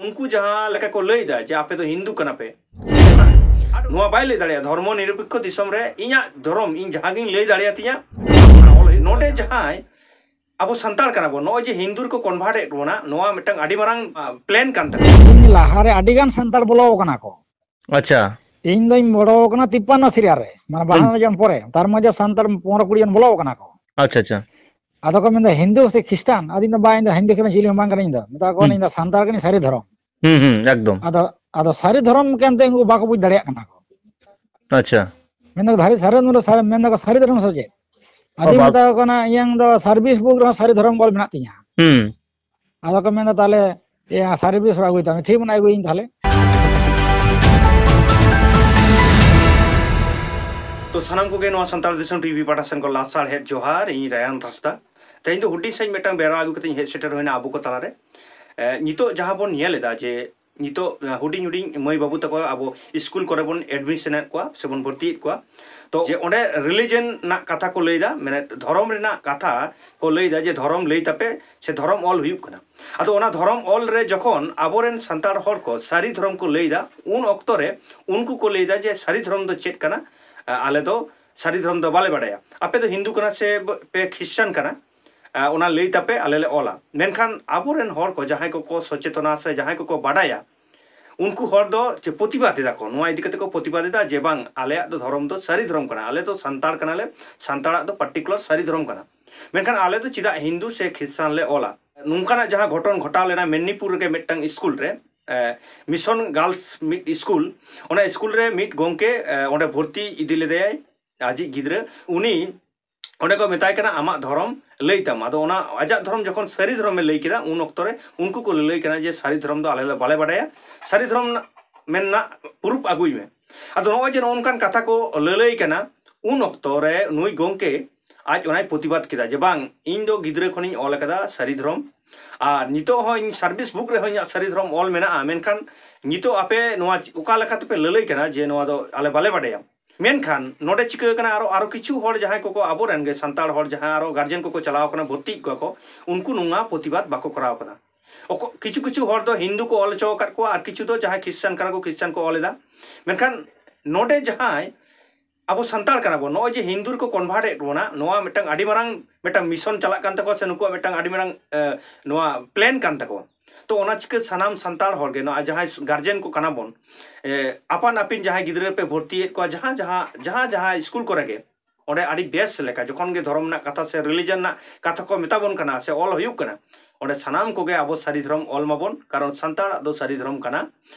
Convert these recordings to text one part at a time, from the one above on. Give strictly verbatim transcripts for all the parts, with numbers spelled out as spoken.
ᱩᱱᱠᱩ ᱡᱟᱦᱟᱸ ᱞᱮᱠᱟ ᱠᱚ ᱞᱟᱹᱭ ᱮᱫᱟ ᱡᱮ ᱟᱯᱮ ᱫᱚ ᱦᱤᱱᱫᱩ ᱠᱟᱱᱟ ᱯᱮ, ᱱᱚᱣᱟ ᱵᱟᱭ ᱞᱟᱹᱭ ᱫᱟᱲᱮᱭᱟᱜᱼᱟ ᱫᱷᱚᱨᱢᱚ ᱱᱤᱨᱚᱯᱮᱠᱠᱷᱚ ᱫᱤᱥᱚᱢ ᱨᱮ ᱤᱧᱟᱹᱜ ᱫᱷᱚᱨᱚᱢ ᱤᱧ ᱡᱟᱦᱟᱸ ᱜᱤᱧ ᱞᱟᱹᱭ ᱫᱟᱲᱮᱭᱟᱛᱤᱧᱟ᱾ ᱱᱚᱰᱮ ᱡᱟᱦᱟᱸᱭ ᱟᱵᱚ ᱥᱟᱱᱛᱟᱲ ᱠᱟᱱᱟ ᱵᱚᱱ, ᱱᱚᱜᱼᱚᱭ ᱡᱮ ᱦᱤᱱᱫᱩ ᱨᱮᱠᱚ ᱠᱚᱱᱵᱷᱟᱨᱴ ᱮᱫ ᱵᱚᱱᱟ, ᱱᱚᱣᱟ ᱢᱤᱫᱴᱟᱝ ᱟᱹᱰᱤ ᱢᱟᱨᱟᱝ ᱯᱞᱮᱱ ᱠᱟᱱ ᱛᱟᱠᱚᱣᱟ᱾ ᱤᱧ ᱞᱟᱦᱟᱨᱮ ᱟᱹᱰᱤ ᱜᱟᱱ ᱥᱟᱱᱛᱟᱲ ᱵᱚᱞᱚ ᱟᱠᱟᱱᱟ ᱠᱚ᱾ ᱟᱪᱪᱷᱟ᱾ ᱤᱧ ᱫᱚᱧ ᱵᱚᱞᱚ ᱟᱠᱟᱱᱟ ᱛᱤᱯᱯᱟᱱᱱᱚ ᱥᱤᱨᱤᱭᱟ ᱨᱮ, ᱢᱟᱱᱮ ᱵᱟᱦᱟ ᱦᱩᱸ᱾ ᱡᱚᱱ ᱯᱚᱨᱮ, ᱛᱟᱨ ᱢᱟᱡᱷᱮ ᱥᱟᱱᱛᱟᱲ ᱯᱚᱱᱨᱚ ᱠᱩᱲᱤ ᱡᱚᱱ ᱵᱚᱞᱚ ᱟᱠᱟᱱᱟ ᱠᱚ᱾ ᱟᱪᱪᱷᱟ, ᱟᱪᱪᱷᱟ᱾ ᱟᱫᱚ ᱠᱚ ᱢᱮᱱᱫᱟ, "ᱦᱤᱱᱫᱩ ᱥᱮ ᱠᱷᱨᱤᱥᱴᱟᱱ?" ᱟᱫᱚ ᱤᱧ ᱫᱚ, "ᱵᱟᱝ, ᱤᱧ ᱫᱚ ᱦᱤᱱᱫᱩ ᱠᱟᱱᱟ, ᱪᱤᱞᱤ ᱦᱚᱸ ᱵᱟᱝ ᱠᱟᱱᱟ ᱤᱧ ᱫᱚ, ᱢᱮᱛᱟ ᱠᱚᱣᱟ ᱦᱩᱸ᱾ ᱤᱧ ᱫᱚ ᱥᱟᱱᱛᱟᱲ ᱠᱟᱹᱱᱟᱹᱧ, ᱥᱟᱹᱨᱤ ᱫᱷᱚᱨᱚᱢ᱾" ᱦᱩᱸ, ᱦᱩᱸ, ᱮᱠᱫᱚᱢ᱾ ᱟᱫᱚ, ᱟᱫᱚ ᱥᱟᱹᱨᱤ ᱫᱷᱚᱨᱚᱢ ᱠᱟᱱᱛᱮ ᱩᱱᱠᱩ ᱵᱟᱠᱚ ᱵᱩᱡᱽ ᱫᱟᱲᱮᱭᱟᱜ ᱠᱟᱱᱟ ᱠᱚ᱾ ᱟᱪᱪᱷᱟ᱾ ᱢᱮᱱᱫᱟ ᱠᱚ, "ᱫᱷᱟᱨᱮ ᱥᱟᱹᱨᱤ ᱫᱷᱚᱨᱚᱢ ᱥᱮ ᱪᱮᱫ?" ᱟᱫᱚᱧ ᱵᱟᱵᱟ᱾ ᱢᱮᱛᱟ ᱠᱚ ᱠᱟᱱᱟ, "ᱤᱧᱟᱝ ᱫᱚ ᱥᱟᱨᱵᱷᱤᱥ ᱵᱩᱠ ᱨᱮᱦᱚᱸ ᱥᱟᱹᱨᱤ ᱫᱷᱚᱨᱚᱢ ᱚᱞ ᱢᱮᱱᱟᱜ ᱛᱤᱧᱟ᱾" ᱦᱩᱸ᱾ ᱟᱫᱚ ᱠᱚ ᱢᱮᱱᱫᱟ, "ᱛᱟᱦᱞᱮ ᱤᱭᱟᱹ ᱥᱟᱨᱵᱷᱤᱥ ᱨᱮ ᱟᱹᱜᱩᱭ ᱛᱟᱢ᱾" ᱴᱷᱤᱠ ᱢᱮᱱᱟᱜᱼᱟ, ᱟᱹᱜᱩᱭᱟᱹᱧ ᱛᱟᱦᱞᱮ᱾ ᱛᱚ, ᱥᱟᱱᱟᱢ ᱠᱚᱜᱮ ᱱᱚᱣᱟ ᱥᱟᱱᱛᱟᱲ ᱫᱤᱥᱚᱢ ᱴᱤᱵᱷᱤ ᱯᱟᱦᱴᱟ ᱥᱮᱱ ᱠᱚ ᱞᱟᱥᱟᱲᱦᱮᱫ ᱡᱚᱦᱟᱨ, ᱤᱧ ᱨᱟᱭᱟᱱ ᱦᱟᱸᱥᱫᱟ᱾ ᱛᱮᱦᱮᱧ ᱫᱚ ᱦᱩᱰᱤᱧ ᱥᱟᱺᱦᱤᱡ ᱢᱤᱫᱴᱟᱝ ᱵᱮᱣᱨᱟ ᱟᱹᱜᱩ ᱠᱟᱛᱮᱧ ᱦᱮᱡ ᱥᱮᱴᱮᱨ ᱦᱩᱭᱱᱟ ᱟᱵᱚ ᱠᱚ ᱛᱟᱞᱟᱨᱮ᱾ ᱮ, ᱱᱤᱛᱚᱜ ᱡᱟᱦᱟᱸ ᱵᱚᱱ ᱧᱮᱞ ᱮᱫᱟ ᱡᱮ ᱱᱤᱛᱚᱜ, ᱮ, ᱦᱩᱰᱤᱧ ᱦᱩᱰᱤᱧ ᱢᱟᱹᱭ ᱵᱟᱹᱵᱩ ᱛᱟᱠᱚ ᱟᱵᱚ ᱥᱠᱩᱞ ᱠᱚᱨᱮ ᱵᱚᱱ ᱮᱰᱢᱤᱥᱚᱱᱮᱫ ᱠᱚᱣᱟ ᱥᱮᱵᱚᱱ ᱵᱷᱚᱨᱛᱤᱭᱮᱫ ᱠᱚᱣᱟ, ᱛᱚ ᱡᱮ ᱚᱸᱰᱮ ᱨᱤᱞᱤᱡᱚᱱ ᱨᱮᱱᱟᱜ ᱠᱟᱛᱷᱟ ᱠᱚ ᱞᱟᱹᱭᱫᱟ, ᱢᱟᱱᱮ ᱫᱷᱚᱨᱚᱢ ᱨᱮᱱᱟᱜ ᱠᱟᱛᱷᱟ ᱠᱚ ᱞᱟᱹᱭᱫᱟ ᱡᱮ ᱫᱷᱚᱨᱚᱢ ᱞᱟᱹᱭ ᱛᱟᱯᱮ ᱥᱮ ᱫᱷᱚᱨᱚᱢ ᱚᱞ ᱦᱩᱭᱩᱜ ᱠᱟᱱᱟ᱾ ᱟᱫᱚ ᱚᱱᱟ ᱫᱷᱚᱨᱚᱢ ᱚᱞ ᱨᱮ ᱡᱚᱠᱷᱚᱱ ᱟᱵᱚᱨᱮᱱ ᱥᱟᱱᱛᱟᱲ ᱦᱚᱲ ᱠᱚ ᱥᱟᱹᱨᱤ ᱫᱷᱚᱨᱚᱢ ᱠᱚ ᱞᱟᱹᱭᱫᱟ, ᱩᱱ ᱚᱠᱛᱚ ᱨᱮ ᱩᱱᱠᱩ ᱠᱚ ᱞᱟᱹᱭᱫᱟ ᱡᱮ ᱥᱟᱹᱨᱤ ᱫᱷᱚᱨᱚᱢ ᱫᱚ ᱪᱮᱫ ᱠᱟᱱᱟ? ᱟ, ᱟᱞᱮ ᱫᱚ ᱥᱟᱹᱨᱤ ᱫᱷᱚᱨᱚᱢ ᱫᱚ ᱵᱟᱞᱮ ᱵᱟᱰᱟᱭᱟ᱾ ᱟᱯᱮ ᱫᱚ ᱦᱤᱱᱫᱩ ᱠᱟᱱᱟ ᱥᱮ ᱯᱮ ᱠᱷᱨᱤᱥᱪᱟᱱ ᱠᱟᱱᱟ? ᱟ, ᱚᱱᱟ ᱞᱟᱹᱭ ᱛᱟᱯᱮ, ᱟᱞᱮ ᱞᱮ ᱚᱞᱟ᱾ ᱢᱮᱱᱠᱷᱟᱱ ᱟᱵᱚᱨᱮᱱ ᱦᱚᱲ ᱠᱚ ᱡᱟᱦᱟᱸᱭ ᱠᱚᱠᱚ ᱥᱚᱪᱮᱛᱚᱱᱟ ᱥᱮ ᱡᱟᱦᱟᱸᱭ ᱠᱚᱠᱚ ᱵᱟᱰᱟᱭᱟ, ᱩᱱᱠᱩ ᱦᱚᱲ ᱫᱚ ᱪᱮ ᱯᱨᱚᱛᱤᱵᱟᱫ ᱮᱫᱟ ᱠᱚ, ᱱᱚᱣᱟ ᱤᱫᱤ ᱠᱟᱛᱮ ᱠᱚ ᱯᱨᱚᱛᱤᱵᱟᱫ ᱮᱫᱟ ᱡᱮ, "ᱵᱟᱝ, ᱟᱞᱮᱭᱟᱜ ᱫᱚ ᱫᱷᱚᱨᱚᱢ ᱫᱚ ᱥᱟᱹᱨᱤ ᱫᱷᱚᱨᱚᱢ ᱠᱟᱱᱟ, ᱟᱞᱮ ᱫᱚ ᱥᱟᱱᱛᱟᱲ ᱠᱟᱱᱟᱞᱮ, ᱥᱟᱱᱛᱟᱲᱟᱜ ᱫᱚ ᱯᱟᱨᱴᱤᱠᱩᱞᱟᱨ ᱥᱟᱹᱨᱤ ᱫᱷᱚᱨᱚᱢ ᱠᱟᱱᱟ᱾" ᱢᱮᱱᱠᱷᱟᱱ ᱟᱞᱮ ᱫᱚ ᱪᱮᱫᱟᱜ ᱦᱤᱱᱫᱩ ᱥᱮ ᱠᱷᱨᱤᱥᱴᱟᱱ ᱞᱮ ᱚᱞᱟ? ᱱᱚᱝᱠᱟᱱᱟᱜ ᱡᱟᱦᱟᱸ ᱜᱷᱚᱴᱚᱱ ᱜᱷᱚᱴᱟᱣ ᱞᱮᱱᱟ ᱢᱮᱫᱽᱱᱤᱯᱩᱨ ᱨᱮᱜᱮ ᱢᱤᱫᱴᱟᱝ ᱥᱠᱩᱞ ᱨᱮ, ᱮ, ᱢᱤᱥᱚᱱ ᱜᱟᱨᱞᱥ ᱢᱤᱫ ᱥᱠᱩᱞ, ᱚᱱᱟ ᱥᱠᱩᱞ ᱨᱮ ᱢᱤᱫ ᱜᱚᱢᱠᱮ, ᱮ, ᱚᱸᱰᱮ ᱵᱷᱚᱨᱛᱤ ᱤᱫᱤ ᱞᱮᱫᱮᱭᱟᱭ ᱟᱡᱤᱡ ᱜᱤᱫᱽᱨᱟᱹ᱾ ᱩᱱᱤ ᱚᱸᱰᱮ ᱠᱚ ᱢᱮᱛᱟᱭ ᱠᱟᱱᱟ, "ᱟᱢᱟᱜ ᱫᱷᱚᱨᱚᱢ ᱞᱟᱹᱭ ᱛᱟᱢ᱾" ᱟᱫᱚ ᱚᱱᱟ ᱟᱡᱟᱜ ᱫᱷᱚᱨᱚᱢ ᱡᱚᱠᱷᱚᱱ ᱥᱟᱹᱨᱤ ᱫᱷᱚᱨᱚᱢᱮ ᱞᱟᱹᱭ ᱠᱮᱫᱟ, ᱩᱱ ᱚᱠᱛᱚ ᱨᱮ ᱩᱱᱠᱩ ᱠᱚ ᱞᱟᱹᱞᱟᱹᱭ ᱠᱟᱱᱟ ᱡᱮ, "ᱥᱟᱹᱨᱤ ᱫᱷᱚᱨᱚᱢ ᱫᱚ ᱟᱞᱮ ᱫᱚ ᱵᱟᱞᱮ ᱵᱟᱰᱟᱭᱟ, ᱥᱟᱹᱨᱤ ᱫᱷᱚᱨᱚᱢ ᱢᱮᱱ ᱨᱮᱱᱟᱜ ᱯᱨᱩᱯᱷ ᱟᱹᱜᱩᱭ ᱢᱮ᱾" ᱟᱫᱚ ᱱᱚᱜᱼᱚᱭ ᱡᱮ ᱱᱚᱜᱼᱚ ᱱᱚᱝᱠᱟᱱ ᱠᱟᱛᱷᱟ ᱠᱚ ᱞᱟᱹᱞᱟᱹᱭ ᱠᱟᱱᱟ, ᱩᱱ ᱚᱠᱛᱚ ᱨᱮ ᱱᱩᱭ ᱜᱚᱢᱠᱮ ᱟᱡ ᱚᱱᱟᱭ ᱯᱨᱚᱛᱤᱵᱟᱫ ᱠᱮᱫᱟ ᱡᱮ, "ᱵᱟᱝ, ᱤᱧ ᱫᱚ ᱜᱤᱫᱽᱨᱟᱹ ᱠᱷᱚᱱᱤᱧ ᱚᱞ ᱟᱠᱟᱫᱟ ᱥᱟᱹᱨᱤ ᱫᱷᱚᱨᱚᱢ, ᱟᱨ ᱱᱤᱛᱚᱜ ᱦᱚᱸ ᱤᱧ ᱥᱟᱨᱵᱷᱤᱥ ᱵᱩᱠ ᱨᱮᱦᱚᱸ ᱤᱧᱟᱹᱜ ᱥᱟᱹᱨᱤ ᱫᱷᱚᱨᱚᱢ ᱚᱞ ᱢᱮᱱᱟᱜᱼᱟ, ᱢᱮᱱᱠᱷᱟᱱ ᱱᱤᱛᱚᱜ ᱟᱯᱮ ᱱᱚᱣᱟ ᱚᱠᱟ ᱞᱮᱠᱟ ᱛᱮᱯᱮ ᱞᱟᱹᱞᱟᱹᱭ ᱠᱟᱱᱟ ᱡᱮ ᱱᱚᱣᱟ ᱫᱚ ᱟᱞᱮ ᱵᱟᱞᱮ ᱵᱟᱰᱟᱭᱟ?" ᱢᱮᱱᱠᱷᱟᱱ ᱱᱚᱰᱮ ᱪᱤᱠᱟᱹ ᱠᱟᱱᱟ, ᱟᱨᱚ, ᱟᱨᱚ ᱠᱤᱪᱷᱩ ᱦᱚᱲ ᱡᱟᱦᱟᱸᱭ ᱠᱚᱠᱚ ᱟᱵᱚᱨᱮᱱ ᱜᱮ ᱥᱟᱱᱛᱟᱲ ᱦᱚᱲ ᱡᱟᱦᱟᱸᱭ ᱟᱨᱚ ᱜᱟᱨᱡᱮᱱ ᱠᱚᱠᱚ ᱪᱟᱞᱟᱣ ᱠᱟᱱᱟ, ᱵᱷᱚᱨᱛᱤᱭᱮᱫ ᱠᱚᱣᱟ ᱠᱚ, ᱩᱱᱠᱩ ᱱᱚᱣᱟ ᱯᱨᱚᱛᱤᱵᱟᱫ ᱵᱟᱠᱚ ᱠᱚᱨᱟᱣ ᱠᱟᱫᱟ᱾ ᱚᱠᱚ- ᱠᱤᱪᱷᱩ ᱠᱤᱪᱷᱩ ᱦᱚᱲ ᱫᱚ ᱦᱤᱱᱫᱩ ᱠᱚ ᱚᱞ ᱦᱚᱪᱚ ᱟᱠᱟᱫ ᱠᱚᱣᱟ, ᱟᱨ ᱠᱤᱪᱷᱩ ᱫᱚ ᱡᱟᱦᱟᱸᱭ ᱠᱷᱨᱤᱥᱴᱟᱱ ᱠᱟᱱᱟ ᱠᱚ, ᱠᱷᱨᱤᱥᱴᱟᱱ ᱠᱚ ᱚᱞ ᱮᱫᱟ᱾ ᱢᱮᱱᱠᱷᱟᱱ ᱱᱚᱰᱮ ᱡᱟᱦᱟᱸᱭ ᱟᱵᱚ ᱥᱟᱱᱛᱟᱲ ᱠᱟᱱᱟ ᱵᱚᱱ, ᱱᱚᱜᱼᱚᱭ ᱡᱮ ᱦᱤᱱᱫᱩ ᱨᱮᱠᱚ ᱠᱚᱱᱵᱷᱟᱨᱴ ᱮᱫ ᱵᱚᱱᱟ, ᱱᱚᱣᱟ ᱢᱤᱫᱴᱟᱝ ᱟᱹᱰᱤ ᱢᱟᱨᱟᱝ ᱢᱤᱫᱴᱟᱝ ᱢᱤᱥᱚᱱ ᱪᱟᱞᱟᱜ ᱠᱟᱱ ᱛᱟᱠᱚᱣᱟ, ᱥᱮ ᱱᱩᱠᱩᱣᱟᱜ ᱢᱤᱫᱴᱟᱝ ᱟᱹᱰᱤ ᱢᱟᱨᱟᱝ ᱮ, ᱱᱚᱣᱟ ᱯᱞᱮᱱ ᱠᱟᱱ ᱛᱟᱠᱚᱣᱟ᱾ ᱛᱚ ᱚᱱᱟ ᱪᱤᱠᱟᱹ ᱥᱟᱱᱟᱢ ᱥᱟᱱᱛᱟᱲ ᱦᱚᱲ ᱜᱮ, ᱱᱚᱣᱟ ᱡᱟᱦᱟᱸᱭ ᱜᱟᱨᱡᱮᱱ ᱠᱚ ᱠᱟᱱᱟ ᱵᱚᱱ, ᱮ, ᱟᱯᱟᱱ ᱟᱹᱯᱤᱱ ᱡᱟᱦᱟᱸᱭ ᱜᱤᱫᱽᱨᱟᱹ ᱯᱮ ᱵᱷᱚᱨᱛᱤᱭᱮᱫ ᱠᱚᱣᱟ ᱡᱟᱦᱟᱸ ᱡᱟᱦᱟᱸ ᱡᱟᱦᱟᱸ ᱡᱟᱦᱟᱸ ᱥᱠᱩᱞ ᱠᱚᱨᱮ ᱜᱮ, ᱚᱸᱰᱮ ᱟᱹᱰᱤ ᱵᱮᱥ ᱞᱮᱠᱟ ᱡᱚᱠᱷᱚᱱ ᱜᱮ ᱫᱷᱚᱨᱚᱢ ᱨᱮᱱᱟᱜ ᱠᱟᱛᱷᱟ ᱥᱮ ᱨᱤᱞᱤᱡᱚᱱ ᱨᱮᱱᱟᱜ ᱠᱟᱛᱷᱟ ᱠᱚ ᱢᱮᱛᱟ ᱵᱚᱱ ᱠᱟᱱᱟ ᱥᱮ ᱚᱞ ᱦᱩᱭᱩᱜ ᱠᱟᱱᱟ, ᱚᱸᱰᱮ ᱥᱟᱱᱟᱢ ᱠᱚᱜᱮ ᱟᱵᱚ ᱥᱟᱹᱨᱤ ᱫᱷᱚᱨᱚᱢ ᱚᱞ ᱢᱟᱵᱚᱱ, ᱠᱟᱨᱚᱱ ᱥᱟᱱᱛᱟᱲᱟᱜ ᱫᱚ ᱥᱟᱹᱨᱤ ᱫᱷᱚᱨᱚᱢ ᱠᱟᱱᱟ᱾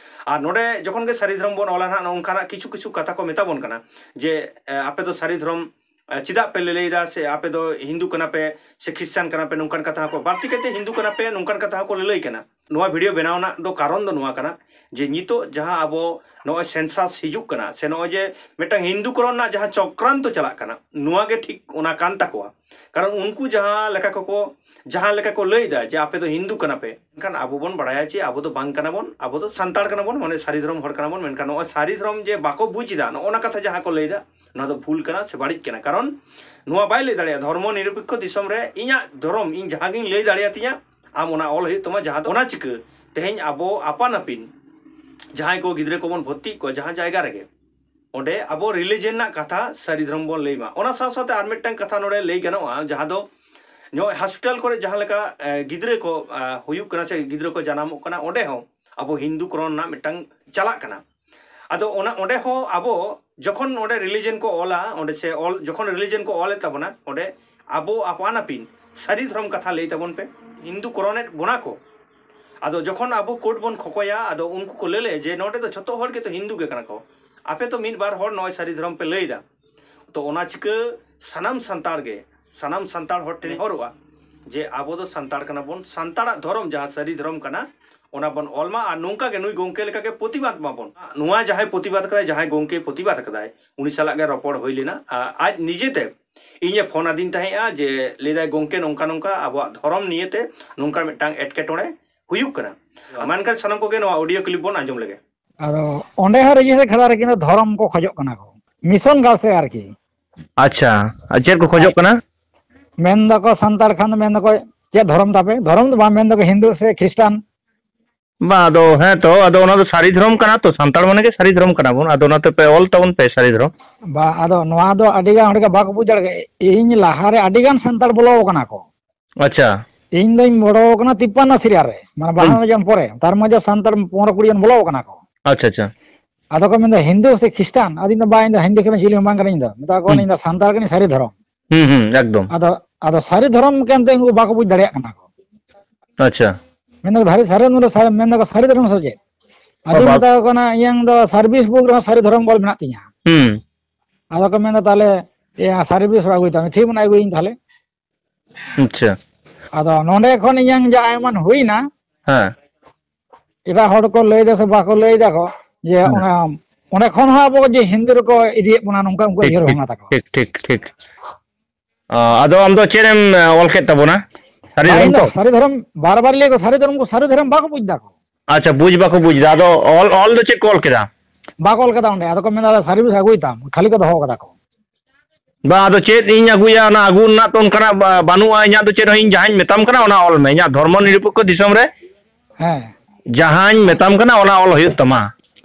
ᱟᱨ ᱱᱚᱰᱮ ᱡᱚᱠᱷᱚᱱ ᱜᱮ ᱥᱟᱹᱨᱤ ᱫᱷᱚᱨᱚᱢ ᱵᱚᱱ ᱚᱞᱟ ᱱᱟᱦᱟᱜ, ᱱᱚᱝᱠᱟᱱᱟᱜ ᱠᱤᱪᱷᱩ ᱠᱤᱪᱷᱩ ᱠᱟᱛᱷᱟ ᱠᱚ ᱢᱮᱛᱟ ᱵᱚᱱ ᱠᱟᱱᱟ ᱡᱮ, ᱮ, ᱟᱯᱮ ᱫᱚ ᱥᱟᱹᱨᱤ ᱫᱷᱚᱨᱚᱢ ᱮ, ᱪᱮᱫᱟᱜ ᱯᱮ ᱞᱟᱹᱞᱟᱹᱭᱮᱫᱟ ᱥᱮ ᱟᱯᱮ ᱫᱚ ᱦᱤᱱᱫᱩ ᱠᱟᱱᱟ ᱯᱮ ᱥᱮ ᱠᱷᱨᱤᱥᱴᱟᱱ ᱠᱟᱱᱟ ᱯᱮ, ᱱᱚᱝᱠᱟᱱ ᱠᱟᱛᱷᱟ ᱦᱚᱸᱠᱚ, ᱵᱟᱹᱲᱛᱤ ᱠᱟᱭᱛᱮ ᱦᱤᱱᱫᱩ ᱠᱟᱱᱟ ᱯᱮ, ᱱᱚᱝᱠᱟᱱ ᱠᱟᱛᱷᱟ ᱦᱚᱸᱠᱚ ᱞᱟᱹᱞᱟᱹᱭ ᱠᱟᱱᱟ᱾ ᱱᱚᱣᱟ ᱵᱷᱤᱰᱤᱭᱳ ᱵᱮᱱᱟᱣ ᱨᱮᱱᱟᱜ ᱫᱚ ᱠᱟᱨᱚᱱ ᱫᱚ ᱱᱚᱣᱟ ᱠᱟᱱᱟ ᱡᱮ ᱱᱤᱛᱚᱜ ᱡᱟᱦᱟᱸ ᱟᱵᱚ ᱱᱚᱜᱼᱚᱭ ᱥᱮᱱᱥᱟᱥ ᱦᱤᱡᱩᱜ ᱠᱟᱱᱟ ᱥᱮ ᱱᱚᱜᱼᱚᱭ ᱡᱮ ᱢᱤᱫᱴᱟᱝ ᱦᱤᱱᱫᱩ ᱠᱚᱨᱚᱱ ᱨᱮᱱᱟᱜ ᱡᱟᱦᱟᱸ ᱪᱚᱠᱨᱟᱱᱛᱚ ᱪᱟᱞᱟᱜ ᱠᱟᱱᱟ, ᱱᱚᱣᱟ ᱜᱮ ᱴᱷᱤᱠ ᱚᱱᱟ ᱠᱟᱱ ᱛᱟᱠᱚᱣᱟ᱾ ᱠᱟᱨᱚᱱ ᱩᱱᱠᱩ ᱡᱟᱦᱟᱸ ᱞᱮᱠᱟ ᱠᱚᱠᱚ, ᱡᱟᱦᱟᱸ ᱞᱮᱠᱟ ᱠᱚ ᱞᱟᱹᱭᱫᱟ ᱡᱮ ᱟᱯᱮ ᱫᱚ ᱦᱤᱱᱫᱩ ᱠᱟᱱᱟ ᱯᱮ, ᱢᱮᱱᱠᱷᱟᱱ ᱟᱵᱚ ᱵᱚᱱ ᱵᱟᱲᱟᱭᱟ ᱡᱮ ᱟᱵᱚ ᱫᱚ ᱵᱟᱝ ᱠᱟᱱᱟ ᱵᱚᱱ, ᱟᱵᱚ ᱫᱚ ᱥᱟᱱᱛᱟᱲ ᱠᱟᱱᱟ ᱵᱚᱱ, ᱢᱟᱱᱮ ᱥᱟᱹᱨᱤ ᱫᱷᱚᱨᱚᱢ ᱦᱚᱲ ᱠᱟᱱᱟ ᱵᱚᱱ᱾ ᱢᱮᱱᱠᱷᱟᱱ ᱱᱚᱜᱼᱚᱭ ᱥᱟᱹᱨᱤ ᱫᱷᱚᱨᱚᱢ ᱡᱮ ᱵᱟᱠᱚ ᱵᱩᱡᱽ ᱮᱫᱟ, ᱱᱚᱜᱼᱚ ᱱᱟ ᱠᱟᱛᱷᱟ ᱡᱟᱦᱟᱸ ᱠᱚ ᱞᱟᱹᱭᱫᱟ, ᱱᱚᱣᱟ ᱫᱚ ᱵᱷᱩᱞ ᱠᱟᱱᱟ ᱥᱮ ᱵᱟᱹᱲᱤᱡ ᱠᱟᱱᱟ᱾ ᱠᱟᱨᱚᱱ ᱱᱚᱣᱟ ᱵᱟᱭ ᱞᱟᱹᱭ ᱫᱟᱲᱮᱭᱟᱜᱼᱟ, ᱫᱷᱚᱨᱢᱚ ᱱᱤᱨᱚᱯᱮᱠᱠᱷᱚ ᱫᱤᱥᱚᱢ ᱨᱮ ᱤᱧᱟᱹᱜ ᱫᱷᱚᱨᱚᱢ ᱤᱧ ᱡᱟᱦᱟᱸ ᱜᱤᱧ ᱞᱟᱹᱭ ᱫᱟᱲᱮᱭᱟᱛᱤᱧᱟ, ᱟᱢ ᱚᱱᱟ ᱚᱞ ᱦᱩᱭᱩᱜ ᱛᱟᱢᱟ᱾ ᱡᱟᱦᱟᱸ ᱫᱚ ᱚᱱᱟ ᱪᱤᱠᱟᱹ ᱛᱮᱦᱮᱧ ᱟᱵᱚ ᱟᱯᱟᱱ ᱟᱹᱯᱤᱱ ᱡᱟᱦᱟᱸᱭ ᱠᱚ ᱜᱤᱫᱽᱨᱟᱹ ᱠᱚᱵᱚᱱ ᱵᱷᱚᱨᱛᱤᱭᱮᱫ ᱠᱚᱣᱟ ᱡᱟᱦᱟᱸ ᱡᱟᱭᱜᱟ ᱨᱮᱜᱮ, ᱚᱸᱰᱮ ᱟᱵᱚ ᱨᱤᱞᱤᱡᱮᱱ ᱨᱮᱱᱟᱜ ᱠᱟᱛᱷᱟ ᱥᱟᱹᱨᱤ ᱫᱷᱚᱨᱚᱢ ᱵᱚᱱ ᱞᱟᱹᱭ ᱢᱟ᱾ ᱚᱱᱟ ᱥᱟᱶ ᱥᱟᱶᱛᱮ ᱟᱨ ᱢᱤᱫᱴᱟᱝ ᱠᱟᱛᱷᱟ ᱱᱚᱰᱮ ᱞᱟᱹᱭ ᱜᱟᱱᱚᱜᱼᱟ, ᱡᱟᱦᱟᱸ ᱫᱚ ᱱᱚᱜᱼᱚᱭ ᱦᱚᱥᱯᱤᱴᱟᱞ ᱠᱚᱨᱮ ᱡᱟᱦᱟᱸ ᱞᱮᱠᱟ, ᱮ, ᱜᱤᱫᱽᱨᱟᱹ ᱠᱚ, ᱟ, ᱦᱩᱭᱩᱜ ᱠᱟᱱᱟ ᱥᱮ ᱜᱤᱫᱽᱨᱟᱹ ᱠᱚ ᱡᱟᱱᱟᱢᱚᱜ ᱠᱟᱱᱟ, ᱚᱸᱰᱮ ᱦᱚᱸ ᱟᱵᱚ ᱦᱤᱱᱫᱩ ᱠᱚᱨᱚᱱ ᱨᱮᱱᱟᱜ ᱢᱤᱫᱴᱟᱝ ᱪᱟᱞᱟᱜ ᱠᱟᱱᱟ᱾ ᱟᱫᱚ ᱚᱱᱟ, ᱚᱸᱰᱮ ᱦᱚᱸ ᱟᱵᱚ ᱡᱚᱠᱷᱚᱱ ᱚᱸᱰᱮ ᱨᱤᱞᱤᱡᱮᱱ ᱠᱚ ᱚᱞᱟ, ᱚᱸᱰᱮ ᱥᱮ ᱚᱞ, ᱡᱚᱠᱷᱚᱱ ᱨᱤᱞᱤᱡᱮᱱ ᱠᱚ ᱚᱞᱮᱫ ᱛᱟᱵᱚᱱᱟ, ᱚᱸᱰᱮ ᱟᱵᱚ ᱟᱯᱟᱱ ᱟᱹᱯᱤᱱ ᱥᱟᱹᱨᱤ ᱫᱷᱚᱨᱚᱢ ᱠᱟᱛᱷᱟ ᱞᱟᱹᱭ ᱛᱟᱵᱚᱱ ᱯᱮ, ᱦᱤᱱᱫᱩ ᱠᱚᱨᱚᱱᱮᱫ ᱵᱚᱱᱟ ᱠᱚ᱾ ᱟᱫᱚ ᱡᱚᱠᱷᱚᱱ ᱟᱵᱚ ᱠᱳᱨᱴ ᱵᱚᱱ ᱠᱷᱚᱠᱚᱭᱟ, ᱟᱫᱚ ᱩᱱᱠᱩ ᱠᱚ ᱞᱟᱹᱞᱟᱹᱭᱟ ᱡᱮ ᱱᱚᱰᱮ ᱫᱚ ᱡᱷᱚᱛᱚ ᱦᱚᱲ ᱜᱮᱛᱚ ᱦᱤᱱᱫᱩ ᱜᱮ ᱠᱟᱱᱟ ᱠᱚ, ᱟᱯᱮ ᱛᱚ ᱢᱤᱫ ᱵᱟᱨ ᱦᱚᱲ ᱱᱚᱜᱼᱚᱭ ᱥᱟᱹᱨᱤ ᱫᱷᱚᱨᱚᱢ ᱯᱮ ᱞᱟᱹᱭᱫᱟ᱾ ᱛᱚ ᱚᱱᱟ ᱪᱤᱠᱟᱹ ᱥᱟᱱᱟᱢ ᱥᱟᱱᱛᱟᱲ ᱜᱮ, ᱥᱟᱱᱟᱢ ᱥᱟᱱᱛᱟᱲ ᱦᱚᱲ ᱴᱷᱮᱱ ᱱᱮᱦᱚᱨᱚᱜᱼᱟ ᱡᱮ ᱟᱵᱚ ᱫᱚ ᱥᱟᱱᱛᱟᱲ ᱠᱟᱱᱟ ᱵᱚᱱ, ᱥᱟᱱᱛᱟᱲᱟᱜ ᱫᱷᱚᱨᱚᱢ ᱡᱟᱦᱟᱸ ᱥᱟᱹᱨᱤ ᱫᱷᱚᱨᱚᱢ ᱠᱟᱱᱟ, ᱚᱱᱟ ᱵᱚᱱ ᱚᱞ ᱢᱟ᱾ ᱟᱨ ᱱᱚᱝᱠᱟ ᱜᱮ ᱱᱩᱭ ᱜᱚᱝᱠᱮ ᱞᱮᱠᱟ ᱜᱮ ᱯᱨᱚᱛᱤᱵᱟᱫ ᱢᱟᱵᱚᱱ᱾ ᱱᱚᱣᱟ ᱡᱟᱦᱟᱸᱭ ᱯᱨᱚᱛᱤᱵᱟᱫ ᱠᱟᱫᱟᱭ, ᱡᱟᱦᱟᱸᱭ ᱜᱚᱝᱠᱮ ᱯᱨᱚᱛᱤᱵᱟᱫ ᱠᱟᱫᱟᱭ, ᱩᱱᱤ ᱥᱟᱞᱟᱜ ᱜᱮ ᱨᱚᱯᱚᱲ ᱦᱩᱭ ᱞᱮᱱᱟ᱾ ᱟ-, ᱟᱡ ᱱᱤᱡᱮᱛᱮ ᱤᱧᱮ ᱯᱷᱳᱱ ᱟᱹᱫᱤᱧ ᱛᱟᱦᱮᱸᱜᱼᱟ ᱡᱮ ᱞᱟᱹᱭᱫᱟᱭ, "ᱜᱚᱝᱠᱮ, ᱱᱚᱝᱠᱟ ᱱᱚᱝᱠᱟ ᱟᱵᱚᱣᱟᱜ ᱫᱷᱚᱨᱚᱢ ᱱᱤᱭᱮᱛᱮ ᱱᱚᱝᱠᱟ ᱢᱤᱫᱴᱟᱝ ᱮᱴᱠᱮᱴᱚᱬᱮ ᱦᱩᱭᱩᱜ ᱠᱟᱱᱟ᱾" ᱢᱟ ᱮᱱᱠᱷᱟᱱ ᱥᱟᱱᱟᱢ ᱠᱚᱜᱮ ᱱᱚᱣᱟ ᱚᱰᱤᱭᱳ ᱠᱞᱤᱯ ᱵᱚᱱ ᱟᱸᱡᱚᱢ ᱞᱮᱜᱮ᱾ ᱟᱫᱚ ᱚᱸᱰᱮ ᱦᱚᱸ ᱨᱮᱡᱤᱥᱴᱟᱨ ᱠᱷᱟᱛᱟ ᱨᱮ ᱠᱤᱱᱛᱩ ᱫᱷᱚᱨᱚᱢ ᱠᱚ ᱠᱷᱚᱡᱚᱜ ᱠᱟᱱᱟ ᱠᱚ, ᱢᱤᱥᱚᱱ ᱜᱟᱞ ᱥᱮ ᱟᱨᱠᱤ᱾ ᱟᱪᱪᱷᱟ, ᱟᱨ ᱪᱮᱫ ᱠᱚ ᱠᱷᱚᱡᱚᱜ ᱠᱟᱱᱟ? ᱢᱮᱱ ᱫᱟᱠᱚ ᱥᱟᱱᱛᱟᱲ ᱠᱷᱟᱱ ᱫᱚ ᱢᱮᱱ ᱫᱟᱠᱚ ᱪᱮᱫ ᱫᱷᱚᱨᱚᱢ ᱛᱟᱯᱮ? ᱫᱷᱚᱨᱚᱢ ᱫᱚ ᱵᱟᱝ, ᱢᱮᱱ ᱫᱚᱠᱚ ᱦᱤᱱᱫᱩ ᱥᱮ ᱠᱷᱨᱤᱥᱴᱟᱱ᱾ ᱵᱟᱝ, ᱟᱫᱚ ᱦᱮᱸ ᱛᱚ, ᱟᱫᱚ ᱚᱱᱟ ᱫᱚ ᱥᱟᱹᱨᱤ ᱫᱷᱚᱨᱚᱢ ᱠᱟᱱᱟ ᱛᱚ, ᱥᱟᱱᱛᱟᱲ ᱢᱟᱱᱮ ᱜᱮ ᱥᱟᱹᱨᱤ ᱫᱷᱚᱨᱚᱢ ᱠᱟᱱᱟ ᱵᱚᱱ, ᱟᱫᱚ ᱚᱱᱟᱛᱮ ᱯᱮ ᱚᱞ ᱛᱟᱵᱚᱱ ᱯᱮ ᱥᱟᱹᱨᱤ ᱫᱷᱚᱨᱚᱢ᱾ ᱵᱟ, ᱟᱫᱚ ᱱᱚᱣᱟ ᱫᱚ ᱟᱹᱰᱤ ᱜᱟᱱ ᱦᱚᱲ ᱜᱮ ᱵᱟᱠᱚ ᱵᱩᱡᱽ ᱫᱟᱲᱮᱭᱟᱜ ᱠᱟᱱᱟ᱾ ᱤᱧ ᱞᱟᱦᱟᱨᱮ ᱟᱹᱰᱤ ᱜᱟᱱ ᱥᱟᱱᱛᱟᱲ ᱵᱚᱞᱚ ᱟᱠᱟᱱᱟ ᱠᱚ᱾ ᱟᱪᱪᱷᱟ᱾ ᱤᱧ ᱫᱚᱧ ᱵᱚᱞᱚ ᱟᱠᱟᱱᱟ ᱛᱤᱯᱯᱟᱱᱱᱚ ᱥᱤᱨᱤᱭᱟᱞ ᱨᱮ, ᱢᱟᱱᱮ ᱦᱩᱸ᱾ ᱵᱟᱦᱟᱱᱱᱚ ᱡᱚᱱ ᱯᱚᱨᱮ, ᱛᱟᱨ ᱢᱟᱡᱷᱮ ᱥᱟᱱᱛᱟᱲ ᱯᱚᱱᱨᱚ ᱠᱩᱲᱤ ᱡᱚᱱ ᱵᱚᱞᱚ ᱟᱠᱟᱱᱟ ᱠᱚ᱾ ᱟᱪᱪᱷᱟ, ᱟᱪᱪᱷᱟ᱾ ᱟᱫᱚ ᱠᱚ ᱢᱮᱱᱫᱟ, "ᱦᱤᱱᱫᱩ ᱥᱮ ᱠᱷᱨᱤᱥᱴᱟᱱ?" ᱟᱫᱚ ᱤᱧ ᱫᱚ, "ᱵᱟᱝ, ᱤᱧ ᱫᱚ ᱦᱤᱱᱫᱩ ᱠᱷᱨᱤᱥᱴᱟᱱ ᱪᱤᱞᱤ ᱦᱚᱸ ᱵᱟᱝ ᱠᱟᱹᱱᱟᱹᱧ, ᱤᱧ ᱫᱚ ᱢᱮᱛᱟ ᱠᱚᱣᱟ, ᱦᱩᱸ᱾ ᱤᱧ ᱫᱚ ᱥᱟᱱᱛᱟᱲ ᱠᱟᱹᱱᱟᱹᱧ, ᱥᱟᱹᱨᱤ ᱫᱷᱚᱨᱚᱢ᱾" ᱦᱩᱸ, ᱦᱩᱸ, ᱮᱠᱫᱚᱢ᱾ ᱟᱫᱚ, ᱟᱫᱚ ᱥᱟᱹᱨᱤ ᱫᱷᱚᱨᱚᱢ ᱢᱮᱱᱛᱮ ᱩᱱᱠᱩ ᱵᱟᱠᱚ ᱵᱩᱡᱽ ᱫᱟᱲᱮᱭᱟᱜ ᱠᱟᱱᱟ ᱠᱚ᱾ ᱟᱪᱪᱷᱟ᱾ ᱢᱮᱱ ᱫᱟᱠᱚ, "ᱥᱟᱹᱨᱤ, ᱥᱟᱹᱨᱤ ᱫᱷᱚᱨᱚᱢ ᱫᱚ ᱥᱟᱹᱨᱤ-, ᱢᱮᱱ ᱫᱟᱠᱚ, 'ᱥᱟᱹᱨᱤ ᱫᱷᱚᱨᱚᱢ ᱥᱮ ᱪᱮᱫ?'" ᱟᱫᱚᱧ ᱵᱟᱵᱟ᱾ ᱢᱮᱛᱟ ᱠᱚ ᱠᱟᱱᱟ, "ᱤᱧᱟᱝ ᱫᱚ service book ᱨᱮᱦᱚᱸ ᱥᱟᱹᱨᱤ ᱫᱷᱚᱨᱚᱢ ᱚᱞ ᱢᱮᱱᱟᱜ ᱛᱤᱧᱟ᱾" ᱦᱩᱸ᱾ ᱟᱫᱚ ᱠᱚ ᱢᱮᱱᱫᱟ, "ᱛᱟᱦᱞᱮ, ᱤᱭᱟᱹ, service book ᱟᱹᱜᱩᱭ ᱛᱟᱢ᱾" ᱴᱷᱤᱠ ᱢᱮᱱᱟᱜᱼᱟ, ᱟᱹᱜᱩᱭᱟᱹᱧ ᱛᱟᱦᱞᱮ᱾ ᱟᱪᱪᱷᱟ᱾ ᱟᱫᱚ ᱱᱚᱸᱰᱮ ᱠᱷᱚᱱ ᱤᱧᱟᱝ ᱡᱟ ᱟᱭᱢᱟᱱ ᱦᱩᱭᱱᱟ, ᱦᱮᱸ᱾ ᱮᱴᱟᱜ ᱦᱚᱲ ᱠᱚ ᱞᱟᱹᱭ ᱫᱟ ᱥᱮ ᱵᱟᱠᱚ ᱞᱟᱹᱭ ᱫᱟ ᱠᱚ, ᱡᱮ ᱦᱮᱸ᱾ ᱚᱱᱟ, ᱚᱸᱰᱮ ᱠᱷᱚᱱ ᱦᱚᱸ ᱟᱵᱚ ᱡᱮ ᱦᱤᱱᱫᱩ ᱨᱮᱠᱚ ᱤᱫᱤᱭᱮᱫ ᱵᱚᱱᱟ, ᱱᱚᱝᱠᱟ ᱩᱱᱠᱩᱣᱟᱜ ᱴᱷᱤᱠ, ᱩᱭᱦᱟᱹᱨ ᱴᱷᱤᱠ, ᱵᱷᱟᱵᱽᱱᱟ ᱛᱟᱠᱚ᱾ ᱴᱷᱤᱠ, ᱴᱷᱤᱠ, ᱴᱷᱤᱠ᱾ ᱚ, ᱟᱫᱚ ᱟᱢ ᱫᱚ ᱪᱮᱫ ᱮᱢ, ᱮ, ᱚᱞ ᱠᱮᱫ ᱛᱟᱵᱚᱱᱟ? ᱥᱟᱹᱨᱤ ᱦᱮᱸ, ᱫᱷᱚᱨᱚᱢ ᱤᱧ ᱫᱚ ᱛᱚ? ᱥᱟᱹᱨᱤ ᱫᱷᱚᱨᱚᱢ, ᱵᱟᱨ ᱵᱟᱨ ᱞᱟᱹᱭ ᱠᱚ, ᱥᱟᱹᱨᱤ ᱫᱷᱚᱨᱚᱢ ᱠᱚ, ᱥᱟᱹᱨᱤ ᱫᱷᱚᱨᱚᱢ ᱵᱟᱠᱚ ᱵᱩᱡᱽ ᱫᱟ ᱠᱚ᱾ ᱟᱪᱪᱷᱟ, ᱵᱩᱡᱽ ᱵᱟᱠᱚ ᱵᱩᱡᱽ ᱫᱟ᱾ ᱟᱫᱚ ᱚᱞ, ᱚᱞ ᱫᱚ ᱪᱮᱫ ᱠᱚ ᱚᱞ ᱠᱮᱫᱟ? ᱵᱟᱠᱚ ᱚᱞ ᱠᱟᱫᱟ ᱚᱸᱰᱮ, ᱟᱫᱚ ᱠᱚ ᱢᱮᱱᱫᱟ, "ᱥᱟᱹᱨᱤ ᱵᱷᱟᱥᱟ ᱟᱹᱜᱩᱭ ᱛᱟᱢ", ᱠᱷᱟᱹᱞᱤ ᱠᱚ ᱫᱚᱦᱚ ᱠᱟᱫᱟ ᱠᱚ᱾ ᱵᱟ, ᱟᱫᱚ ᱪᱮᱫ ᱤᱧ ᱟᱹᱜᱩᱭᱟ? ᱚᱱᱟ ᱟᱹᱜᱩ ᱨᱮᱱᱟᱜ ᱛᱚ ᱚᱱᱠᱟᱱᱟᱜ ᱵᱟ-, ᱵᱟᱹᱱᱩᱜᱼᱟ᱾ ᱤᱧᱟᱹᱜ ᱫᱚ ᱪᱮᱫ ᱦᱚᱸ, ᱤᱧ ᱡᱟᱦᱟᱸᱧ ᱢᱮᱛᱟᱢ ᱠᱟᱱᱟ, ᱚᱱᱟ ᱚᱞ ᱢᱮ᱾ ᱤᱧᱟᱹᱜ ᱫᱷᱚᱨᱢᱚ ᱱᱤᱨᱚᱯᱮᱠᱠᱷᱚ ᱫᱤᱥᱚᱢ ᱨᱮ ᱦᱮᱸ᱾ ᱡᱟᱦᱟᱸᱧ ᱢᱮᱛᱟᱢ ᱠᱟᱱᱟ, ᱚᱱᱟ ᱚᱞ ᱦᱩᱭᱩᱜ ᱛᱟᱢᱟ᱾